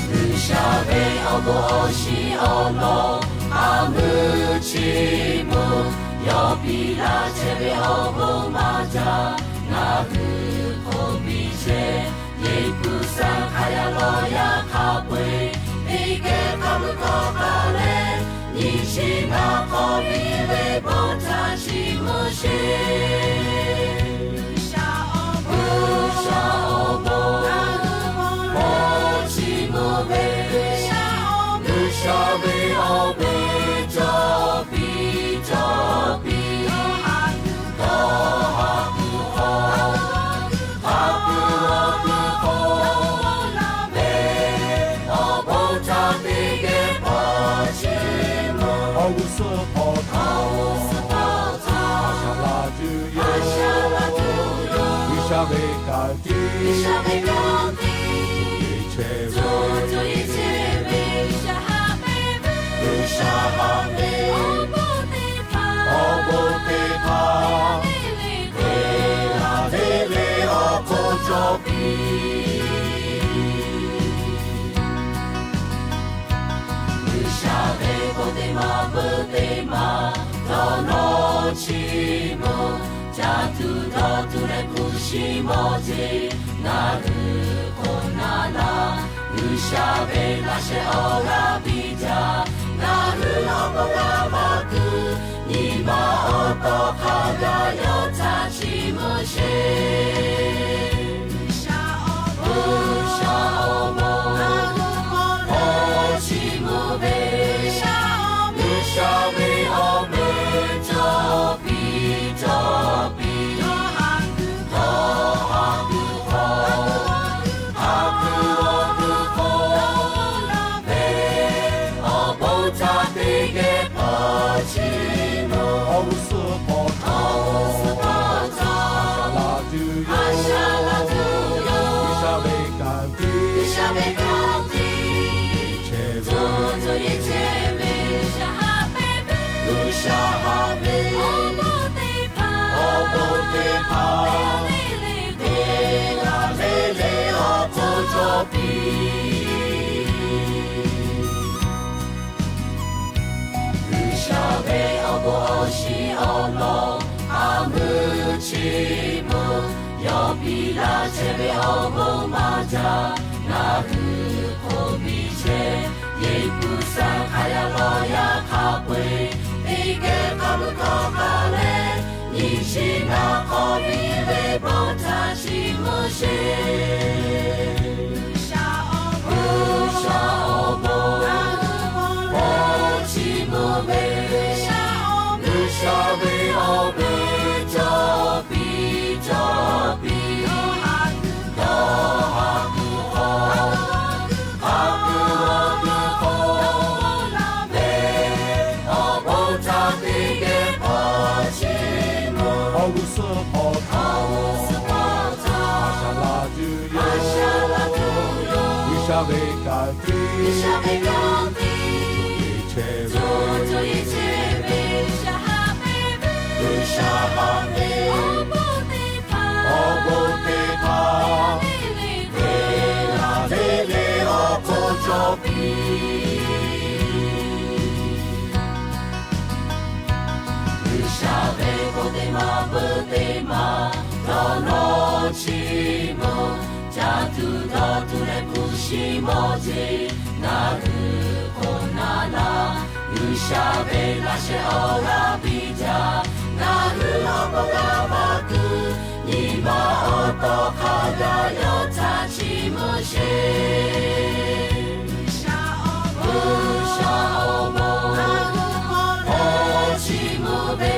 G'uiˬsha ve awˬ bon awˬ shiˍ awˬ lawn a meuˇ chi mvuhˇ, yawˇ piˇ laˇ chehˇ ve awˬ bon maˇ jaˇ, ngaˬ hui hk'oˆ piˇ chehˇ. Liꞈ hpu suhˍ hk'a yaˇ lawˬ yaˇ hk'a peu-eˬ, teˇ geh hk'a mvuhˇ k'awꞈ k'aˇ leh, nyi chi naˬ k'awꞈ piˇ ve bon htaꞈ chiˇ mvuh sheˍ. G'uiˬsha awˬ bon, awˬ bon, awˬ bon chiˇ mvuh ve, G'uiˬsha ve awˬ bon cawˬ piˇ cawˬ piˇ, dawˇ haˍ kuiˬ hk'aw, haˍ kuiˬ awˬ kuiˬ hk'aw, ve awˬ bon htaꞈ teˇ geh hpawˇ chiˇ mvuh. Awˬ g'uˇ suhˍ hpawˇ htaꞈ, a shaꞈ la tuˬ yoˬ. G'uiˬsha ve kanˉ te, G'uiˬsha ve kanˉ te, tuˬ tuˬ yehˬ chehˇ ve, G'uiˬsha haꞈ ve awˬ bon teˇ hpaˍ, awˬ bon teˇ hpaˍ, teˇ g'aˇ le le awˬ hk'oˆ cawˬ piˇ. G'uiˬsha ve bon teˇ maˬ peuˬ teˇ maˬ dawˇ nawˇ chiˇ mvuh. Caˇ tuˬ dawˇ tuˬ leh hpu shi mawˇ jeˬ ngaˬ hui hk'oˆ na laˇ. G'uiˬsha ve laꞈ sheh awˬ g'aˇ piˇ jaˇ. Ngaˬ hui awˬ bon g'a maˇ kuiˬ, nyi ma awˬ tawˍ hk'a gaˬ yawˇ htaꞈ chiˇ mvuh sheˍ. G'uiˬsha awˬ bon, awˬ bon chiˇ mvuh ve, G'uiˬsha ve awˬ meh cawˬ piˇ cawˬ piˇ. Dawˇ haˍ kuiˬ hk'aw, haˍ kuiˬ awˬ kuiˬ hk'aw, ve awˬ bon htaꞈ teˇ geh hpawˇ chiˇ mvuh. Awˬ g'uˇ suhˍ hpawˇ htaꞈ, awˬ g'uˇ suhˍ hpawˇ htaꞈ a shaꞈ la tuˬ yoˬ, a shaꞈ la tuˬ yoˬ. G'uiˬsha ve kanˉ te, G'uiˬsha ve kanˉ te, yehˬ chehˇ ve, tuˬ tuˬ yehˬ chehˇ ve, G'uiˬsha haꞈ ve, G'uiˬsha haꞈ ve awˬ bon teˇ hpaˍ, awˬ bon teˇ hpaˍ, teˇ g'aˇ le le awˬ hk'oˆ cawˬ piˇ. G'uiˬsha ve awˬ bon awˬ shiˍ awˬ lawn a meuˇ chiˇ mvuh. Yawˇ piˇ laˇ chehˇ ve awˬ bon maˇ jaˇ. Ngaˬ hui hk'oˆ piˇ chehˇ. Liꞈ hpu suhˍ hk'a yaˇ lawˬ yaˇ hk'a peu-eˬ, teˇ geh hk'a mvuhˇ k'awꞈ k'aˇ leh, nyi chi naˬ k'awꞈ piˇ ve bon htaꞈ chiˇ mvuh sheˍ. G'uiˬsha awˬ bon, G'uiˬsha awˬ bon, ve kaꞈ tiˉ, G'uiˬsha ve kaꞈ tiˉ, co co yeˬ chehˇ ve G'uiˬsha haꞈ peˇ ve, G'uiˬsha haꞈ ve awˬ bon teˇ hpaˍ, awˬ bon teˇ hpaˍ, le le le le awˬ hk'oˆ cawˬ piˇ. G'uiˬsha ve k'oˆ teˇ maˬ peuˬ teˇ maˬ dawˇ nawˇ chi mawˬ, caˇ tuˬ dawˇ tuˬ leh hpu shi mawˬ ce. Ngaˬ hui hk'oˆ na laˇ, G'uiˬsha ve laꞈ sheh awˬ g'aˇ piˇ jaˇ. Ngaˬ hui awˬ bon g'a maˇ kuˬ, nyi ma awˬ tawˇ hk'a gaˬ yawˇ htaꞈ chiˇ mvuh sheˍ. G'uiˬsha awˬ bon, awˬ chiˇ mvuh ve,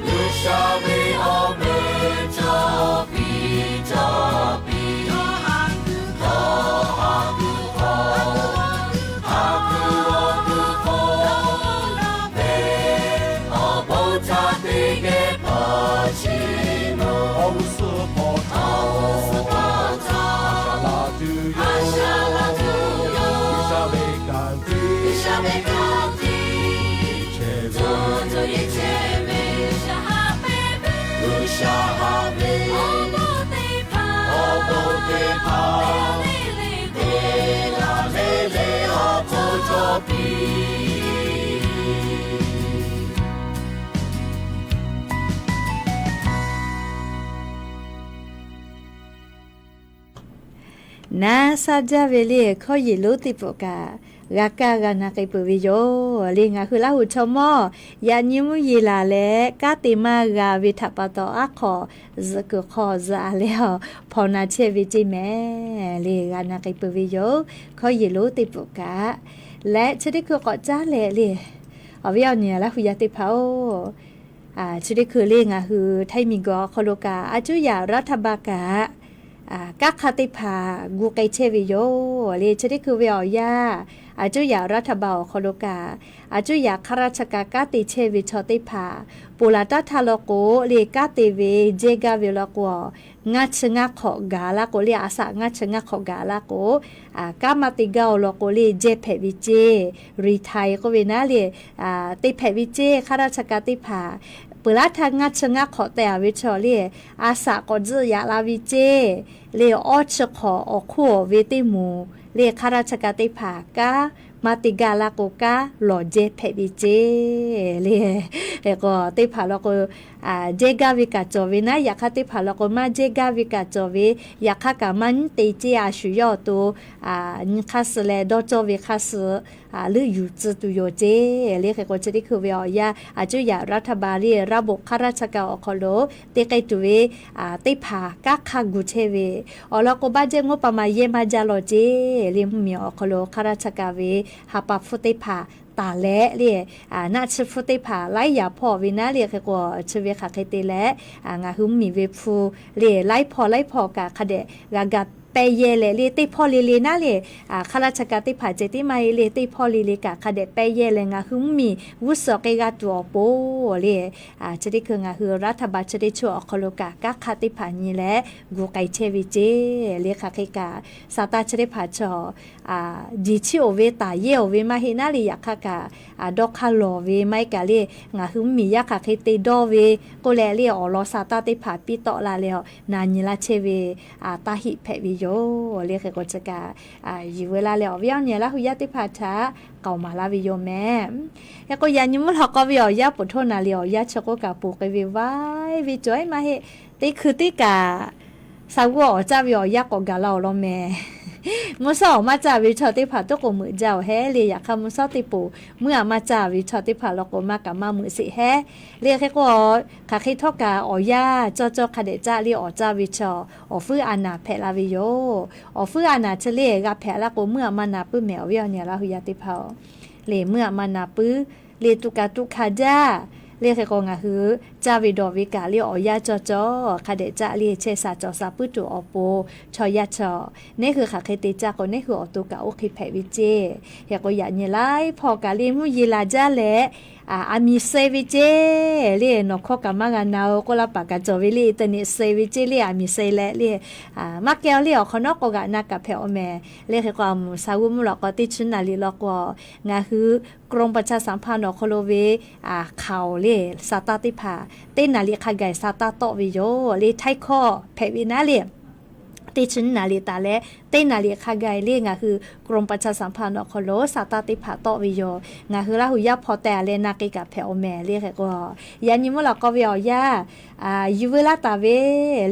G'uiˬsha ve awˬ meh cawˬ piˇ cawˬ piˇ. Dawˇ haˍ kuiˬ hk'aw, haˍ kuiˬ awˬ kuiˬ hk'aw, ve awˬ bon htaꞈ teˇ geh hpawˇ chiˇ mvuh. Awˬ g'uˇ suhˍ hpawˇ htaꞈ, awˬ g'uˇ suhˍ hpawˇ htaꞈ a shaꞈ la tuˬ yoˬ. G'uiˬsha ve kaꞈ tiˉ, G'uiˬsha ve kaꞈ tiˉ, co co yeˬ chehˇ ve G'uiˬsha haꞈ peˇ ve, G'uiˬsha haꞈ ve awˬ bon teˇ hpaˍ, awˬ bon teˇ hpaˍ, le le le le awˬ hk'oˆ cawˬ piˇ. Naˉ saˉ jaˇ ve le hkawˇ yeˬ lonˉ teˇ pawˆ kaꞈ g'a kaˇ g'a na k'ai peuˬ ve yoˬ. Le ngaˬ hui Laˇ huˍ chaw mawˇ yaꞈ nyi mvuhˇ yeˬ laˬ leh kanˉ te maˇ g'a ve htaꞈ pa taw, aˉ hk'aw zuhꞈ kuiˬ hk'aw zuhꞈ a leh a hpawnˬ na chehˇ ve ceˇ mehˍ le g'a na k'ai peuˬ ve yoˬ. Hkawˇ yeˬ lonˉ teˇ pawˆ kaꞈ leh chi teˇ hkui k'awꞈ caˉ leh le, awˬ viˉ awˬ nyi Laˇ huˍ yaˇ teˇ hpaˍ-oˬ, chi teˇ hkui le ngaˬ hui htaiˇ miˬguiˬ awˬ hk'aw lo kaꞈ a cuˉ yaꞈ รัฐบาล kaꞈ kanˉ hk'aˇ teˇ hpaˍ gu k'ai chehˇ ve yoˬ. Le chi teˇ hkui ve awˬ yanˇ, a cuˉ yaꞈ รัฐบาล awˬ hk'aw lo kaꞈ a cuˉ yaꞈ ข้าราชการ kanˉ te chehˇ ve chaw teˇ hpaˍ ponˬ laˬ taˇ htaˇ law k'o, le kanˉ te ve jehˇ gaˇ ve law k'o, ngaˇ chi ngaˇ hk'awꞈ gaˬ laˇ k'o, le a saꞈ ngaˇ chi ngaˇ hk'awꞈ gaˬ laˇ k'o, kanˉ maˇ te gaˇ-oˬ law k'o, le jehˇ hpehꞈ ve ceˇ, retire k'oˆ ve naˉ le, te hpehꞈ ve ceˇ. ข้าราชการ teˇ hpaˍ peuˬ laˉ htaˇ ngaˇ chi ngaˇ hk'awꞈ teh a ve chaw le, a saꞈ k'awꞈ tzuhˆ yaꞈ la ve ceˇ. Le awˇ chi hk'awꞈ awˬ hk'oˆ awˬ ve teˇ moˍ le ข้าราชการ teˇ hpaˍ kanˉ maˇ te gaˇ laˇ k'o, kanˉ lawˬ jehˇ hpehꞈ ve ceˇ. Le k'o teˇ hpaˍ law k'o, jehˇ gaˇ ve kaꞈ cawˬ ve naˉ, yaꞈ hk'aˇ teˇ hpaˍ law k'o maˇ jehˇ gaˇ ve kaꞈ cawˬ ve, yaꞈ hk'aˇ kaꞈ maˇ nyiˉ te ceˇ. A shu yawˇ awˬ to nyi hk'aˇ suh leh dawˇ cawˇ ve hk'aˇ suh leuˆ yuˬ tcuh tuˬ yoˬ ceˇ. Le hk'e k'o chi teˇ hkui ve awˬ yanˇ a cuˉ yaꞈ รัฐบาล le ระบบ ข้าราชการ awˬ hk'aw lo te k'ai tuˬ ve teˇ hpaˍ kanˉ hk'aˇ gu chehˇ ve awˬ lawn k'o, บัดเจ็ต งบประมาณ yehˇ maˇ jaˇ law ceˇ. Le mvuhˇmiˬ awˬ hk'aw lo ข้าราชการ ve ha pa hpfuhˇ teˇ hpaˍ taˍ leh le, naˆ chi hpfuhˇ teˇ hpaˍ laiˉ yaꞈ hpawˇ ve naˉ le hk'e k'o, chi ve hk'aˬ hk'e te leh ngaˬ hui mvuhˇmiˬ ve hpu le laiˉ hpawˇ laiˉ hpawˇ kaꞈ hk'a dehꞈ g'a ga pehˇ yehˇ leh le, teˇ hpawˇ le le naˉ le ข้าราชการ teˇ hpaˍ ceh tiˉ maˇ heˆ le, teˇ hpawˇ le le kaꞈ hk'a dehꞈ pehˇ yehˇ leh ngaˬ hui mvuhˇmiˬ g'uˇ suhˍ k'ai g'a tuˬ awˬ pon le, chi teˇ hkui ngaˬ hui รัฐบาล chi teˇ chi awˬ hk'aw lo kaꞈ kanˉ hk'aˇ teˇ hpaˍ nyi leh gu k'ai chehˇ ve ceˇ. Le hk'aˬ hk'e kaꞈ sa taˇ chi teˇ hpaˍ chaw jeˬ chiˇ oˍ ve taˍ yehˇ oˍ ve maˇ heˆ naˉ le, yaꞈ hk'aˇ kaꞈ dawˇ hk'aˇ lawˬ ve maˇ heˆ kaꞈ le, ngaˬ hui mvuhˇmiˬ yaˇ hk'aˬ hk'e te dawˇ ve k'oˆ leh le, awˬ lawn sa taˇ teˇ hpaˍ piˇ tawˆ la leh a na nyi laˇ chehˇ ve taˇ heˆ hpehꞈ ve yoˬ. Le hk'e k'o chi kaꞈ yiˬ veu la leh awˬ viˉ awˬ nyi Laˇ huˍ yaˇ teˇ hpaˍ htaꞈ k'aoˍ maˍ laˇ ve yoˬ mehˍ. Hk'e k'o yaꞈ nyi mvuhˇ hk'aw k'oˆ ve awˬ yanˇ poˬ htoˇ naˍ le awˬ yanˇ chi k'oˆ kaꞈ ponˬ k'ai ve vaˇ ve cawˬ maˇ heˆ. Teˇ hkui teˇ kaꞈ sa g'uˇ awˍ caˇ ve awˬ yanˇ k'awꞈ gaˬ la awˬ lawn mehˍ. Mvuhˇ shawˉ awˍ maˇ caˇ ve chaw teˇ hpaˍ tuˉ k'oˍ meuꞈ jaˇ awˬ hehˉ le, yaꞈ hk'aˇ mvuhˇ shawˉ teˇ poˍ mvuhˇ aꞈ maˇ caˇ ve chaw teˇ hpaˍ law k'o maˇ kaꞈ maˇ meuꞈ sheˍ hehˉ. Le hk'e k'o hk'aˬ hk'e htawˇ kaꞈ awˬ yanˇ cawˇ cawˇ hk'a dehꞈ caˇ le awˍ caˇ ve chaw awˬ fuiˉ a naˍ hpehꞈ la ve yoˬ. Awˬ fuiˉ a naˍ chi le g'a hpehꞈ laˇ k'o mvuhˇ aꞈ maˇ na puiˉ mehˍ awˬ viˉ awˬ nyi Laˇ huˍ yaˇ teˇ hpaˍ-oˬ. Le mvuhˇ aꞈ maˇ na puiˉ, le tuꞈ kaꞈ tuꞈ hkanˍ jaˇ. Le hk'e k'o ngaˬ hui caˇ ve dawˬ ve kaꞈ le awˬ yanˇ cawˬ cawˬ hk'a dehꞈ caˇ le. Chehˇ sha cawˬ sha puiˉ tuˬ awˬ pon chaw yaˇ chaw, neˇ hui hk'aˬ hk'e te caˇ k'o, neˇ hui awˬ to kaꞈ oˇ hk'e hpehꞈ ve ceˇ. Hk'e k'o, yaꞈ nyi laiˉ hpawˇ kaꞈ le mvuhˇ yeˬ laˬ jaˇ leh, aˬ miˬ suh ve ceˇ le, nawˬ hkawˇ kaꞈ maˇ g'a na-o k'oˆ laˇ paˍ kaꞈ cawˬ ve le, internet suh ve ceˇ le, aˬ miˬ suh leh le, maˇ kehˬ-o le, awˬ hk'awꞈ nawˉ k'o g'aꞈ na kaꞈ hpehꞈ-o mehˍ le. Hk'e k'o, aˬ mvuhˇ sha g'uˇ mvuhˇ law k'o teˇ chi naˍ riˍ law k'o, ngaˬ hui กรมประชาสัมพันธ์ awˬ hk'aw lo ve hk'aoˍ le, sa taˇ teˇ hpaˍ teˇ naˍ riˍ hk'a gaˬ sa taˇ tawˆ ve yoˬ le. Htaiˇ hkawˇ hpehꞈ ve naˉ le, teˇ chi naˍ riˍ taˍ leh teˇ naˍ riˍ hk'a gaˬ le ngaˬ hui กรมประชาสัมพันธ์ awˬ hk'aw lo sa taˇ teˇ hpaˍ tawˆ ve yoˬ. Ngaˬ hui Laˇ huˍ yaˇ hpaw teh-a leh na k'e kaꞈ hpehꞈ-o mehˍ le. Hk'e k'o, yaꞈ nyi mvuhˇ law k'o ve awˬ yanˇ, yuˬ veu laˇ taˍ ve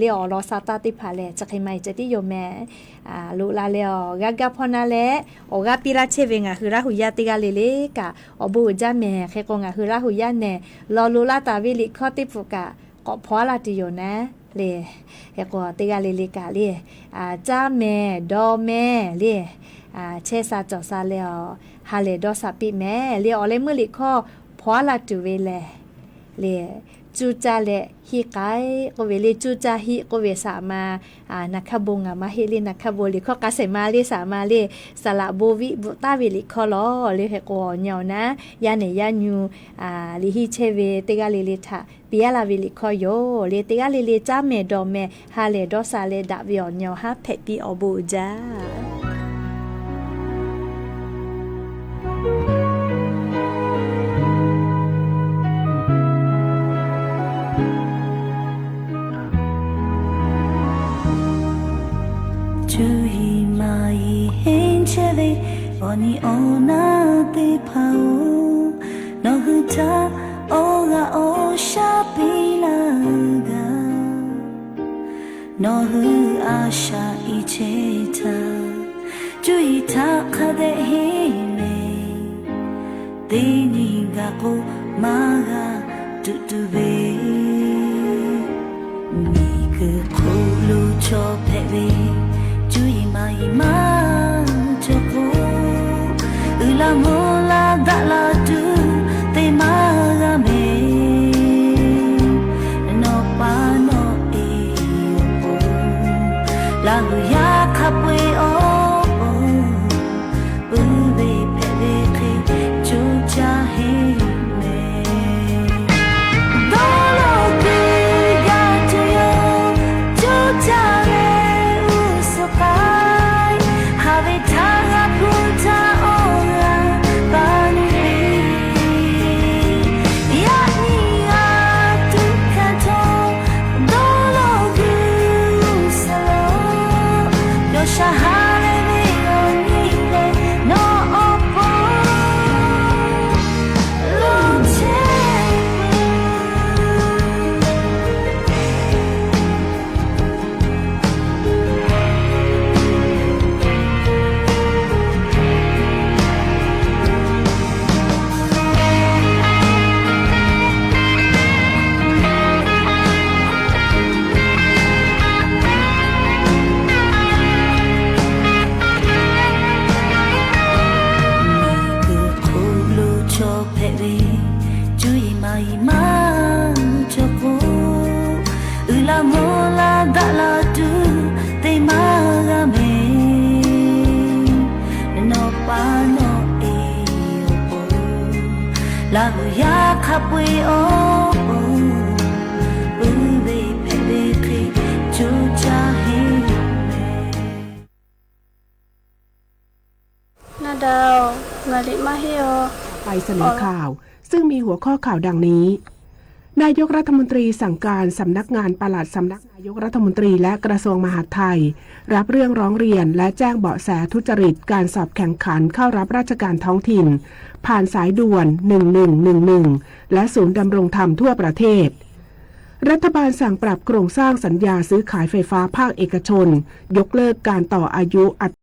le awˬ lawn sa taˇ teˇ hpaˍ lehˬ, chi hk'e ma e ceh tiˉ yoˬ mehˍ. Loꞈ la leh awˬ g'aˇ gaˇ hpawˇ na leh awˬ g'aˇ piˇ laˇ chehˇ ve ngaˬ hui Laˇ huˍ yaˇ teˇ g'aˇ le le kaꞈ awˬ bon uiˍ jaˇ mehˍ. Hk'e k'o, ngaˬ hui Laˇ huˍ yaˇ nehˬ law loꞈ laˇ taˍ ve liꞈ hkawˇ teˇ pfuhˍ kaꞈ k'awꞈ hpaw-a laˇ tuˬ yoˬ naˉ le. Hk'e k'o, teˇ g'aˇ le le kaꞈ le, caˇ mehˍ dawˬ mehˍ le, chehˇ sha cawˬ sha leh awˬ ha lehˬ dawˇ sha piˇ mehˍ le. Awˬ leh meuˇ liꞈ hkawˇ hpaw-a laˇ tuˬ ve lehˬ le, cuˇ caˇ leh hiˆ k'ai k'oˆ ve le. Cuˇ caˇ hiˆ k'oˆ ve saˍ ma, naˍ hkaˇ bon ngaˬ maˇ heˆ le. Naˍ hkaˇ bon liꞈ hkawˇ k'a shehˍ ma le saˍ ma le, saˍ laꞈ bon viˆ bvuhꞈ taˍ ve liꞈ hkawˇ lawˬ le. Hk'e k'o, awˬ nyi awˬ naˉ yaˇ nehˬ yaˇ nyu liꞈ henˇ chehˇ ve teˇ g'aˇ le le htaꞈ piˇ-a laˇ ve liꞈ hkawˇ yoˬ le. Teˇ g'aˇ le le caˇ mehˍ dawˬ mehˍ ha lehˬ dawˇ sha leh daꞈ ve awˬ nyi awˬ haˉ hpehꞈ piˇ awˬ bon uiˍ jaˇ. Cuˇ yiˍ maˍ yiˍ henˇ chehˇ ve awˬ nyi awˬ naˉ teˇ hpaˍ-oˬ, nawˬ hui htaꞈ awˬ g'aˇ awˬ shaˉ piˇ laˇ gaˇ. Nawˬ hui a shaꞈ i chehˇ htaˇ, cuˇ yiˍ htaꞈ hk'a dehꞈ henˇ leh, teˇ nyi gaˬ k'o maˇ g'a tuꞈ tuˬ ve, miˬguiˬ hk'oˆ lo chaw hpehꞈ ve, cuˇ yiˍ maˍ yiˍ maˇ cawˬ k'o, uiˍ la mvuh la daꞈ la tuˬ te maˇ g'a mehˍ. Nawˬ pa nawˬ e awˬ pon, Laˇ huˍ yaˇ hk'a peu-eˬ awˬ pon, puiˉ ve hpehꞈ ve hk'e coˇ caˇ henˇ mehˍ. Dawˇ law kuiˬ gaˇ tuˬ yoˬ, coˇ caˇ leh uˉ suh k'ai, haˍ ve htaˇ g'a hpu htaˇ awˬ g'a pa nu ve, yaꞈ nyi g'a tuꞈ hkanˍ htawˇ, dawˇ law kuiˬ uˉ suh laˬ, yawˇ shaˍ ha leh ve awˬ nyi leh nawˬ awˬ pon lo chehˇ Miˬguiˬ hk'oˆ lo chaw hpehꞈ ve, cuˇ yiˍ maˍ yiˍ maˇ cawˬ k'o, uiˍ la mvuh la daꞈ la tuˬ te maˇ g'a mehˍ. Nawˬ pa nawˬ e awˬ pon, Laˇ huˍ yaˇ hk'a peu-eˬ awˬ pon, puiˉ ve hpehꞈ ve hk'e coˇ caˇ henˇ mehˍ. Naˇ daꞈ-oˬ, ngaˬ liꞈ maˇ heˆ-oˬ. ไปเสนอข่าว ซึ่งมีหัวข้อข่าวดังนี้ นายกรัฐมนตรีสั่งการสำนักงานปลัดสำนักนายกรัฐมนตรีและกระทรวงมหาดไทย รับเรื่องร้องเรียนและแจ้งเบาะแสทุจริตการสอบแข่งขันเข้ารับราชการท้องถิ่น ผ่านสายด่วน หนึ่งหนึ่งหนึ่งหนึ่ง และศูนย์ดำรงธรรมทั่วประเทศ รัฐบาลสั่งปรับโครงสร้างสัญญาซื้อขายไฟฟ้าภาคเอกชน ยกเลิกการต่ออายุอัต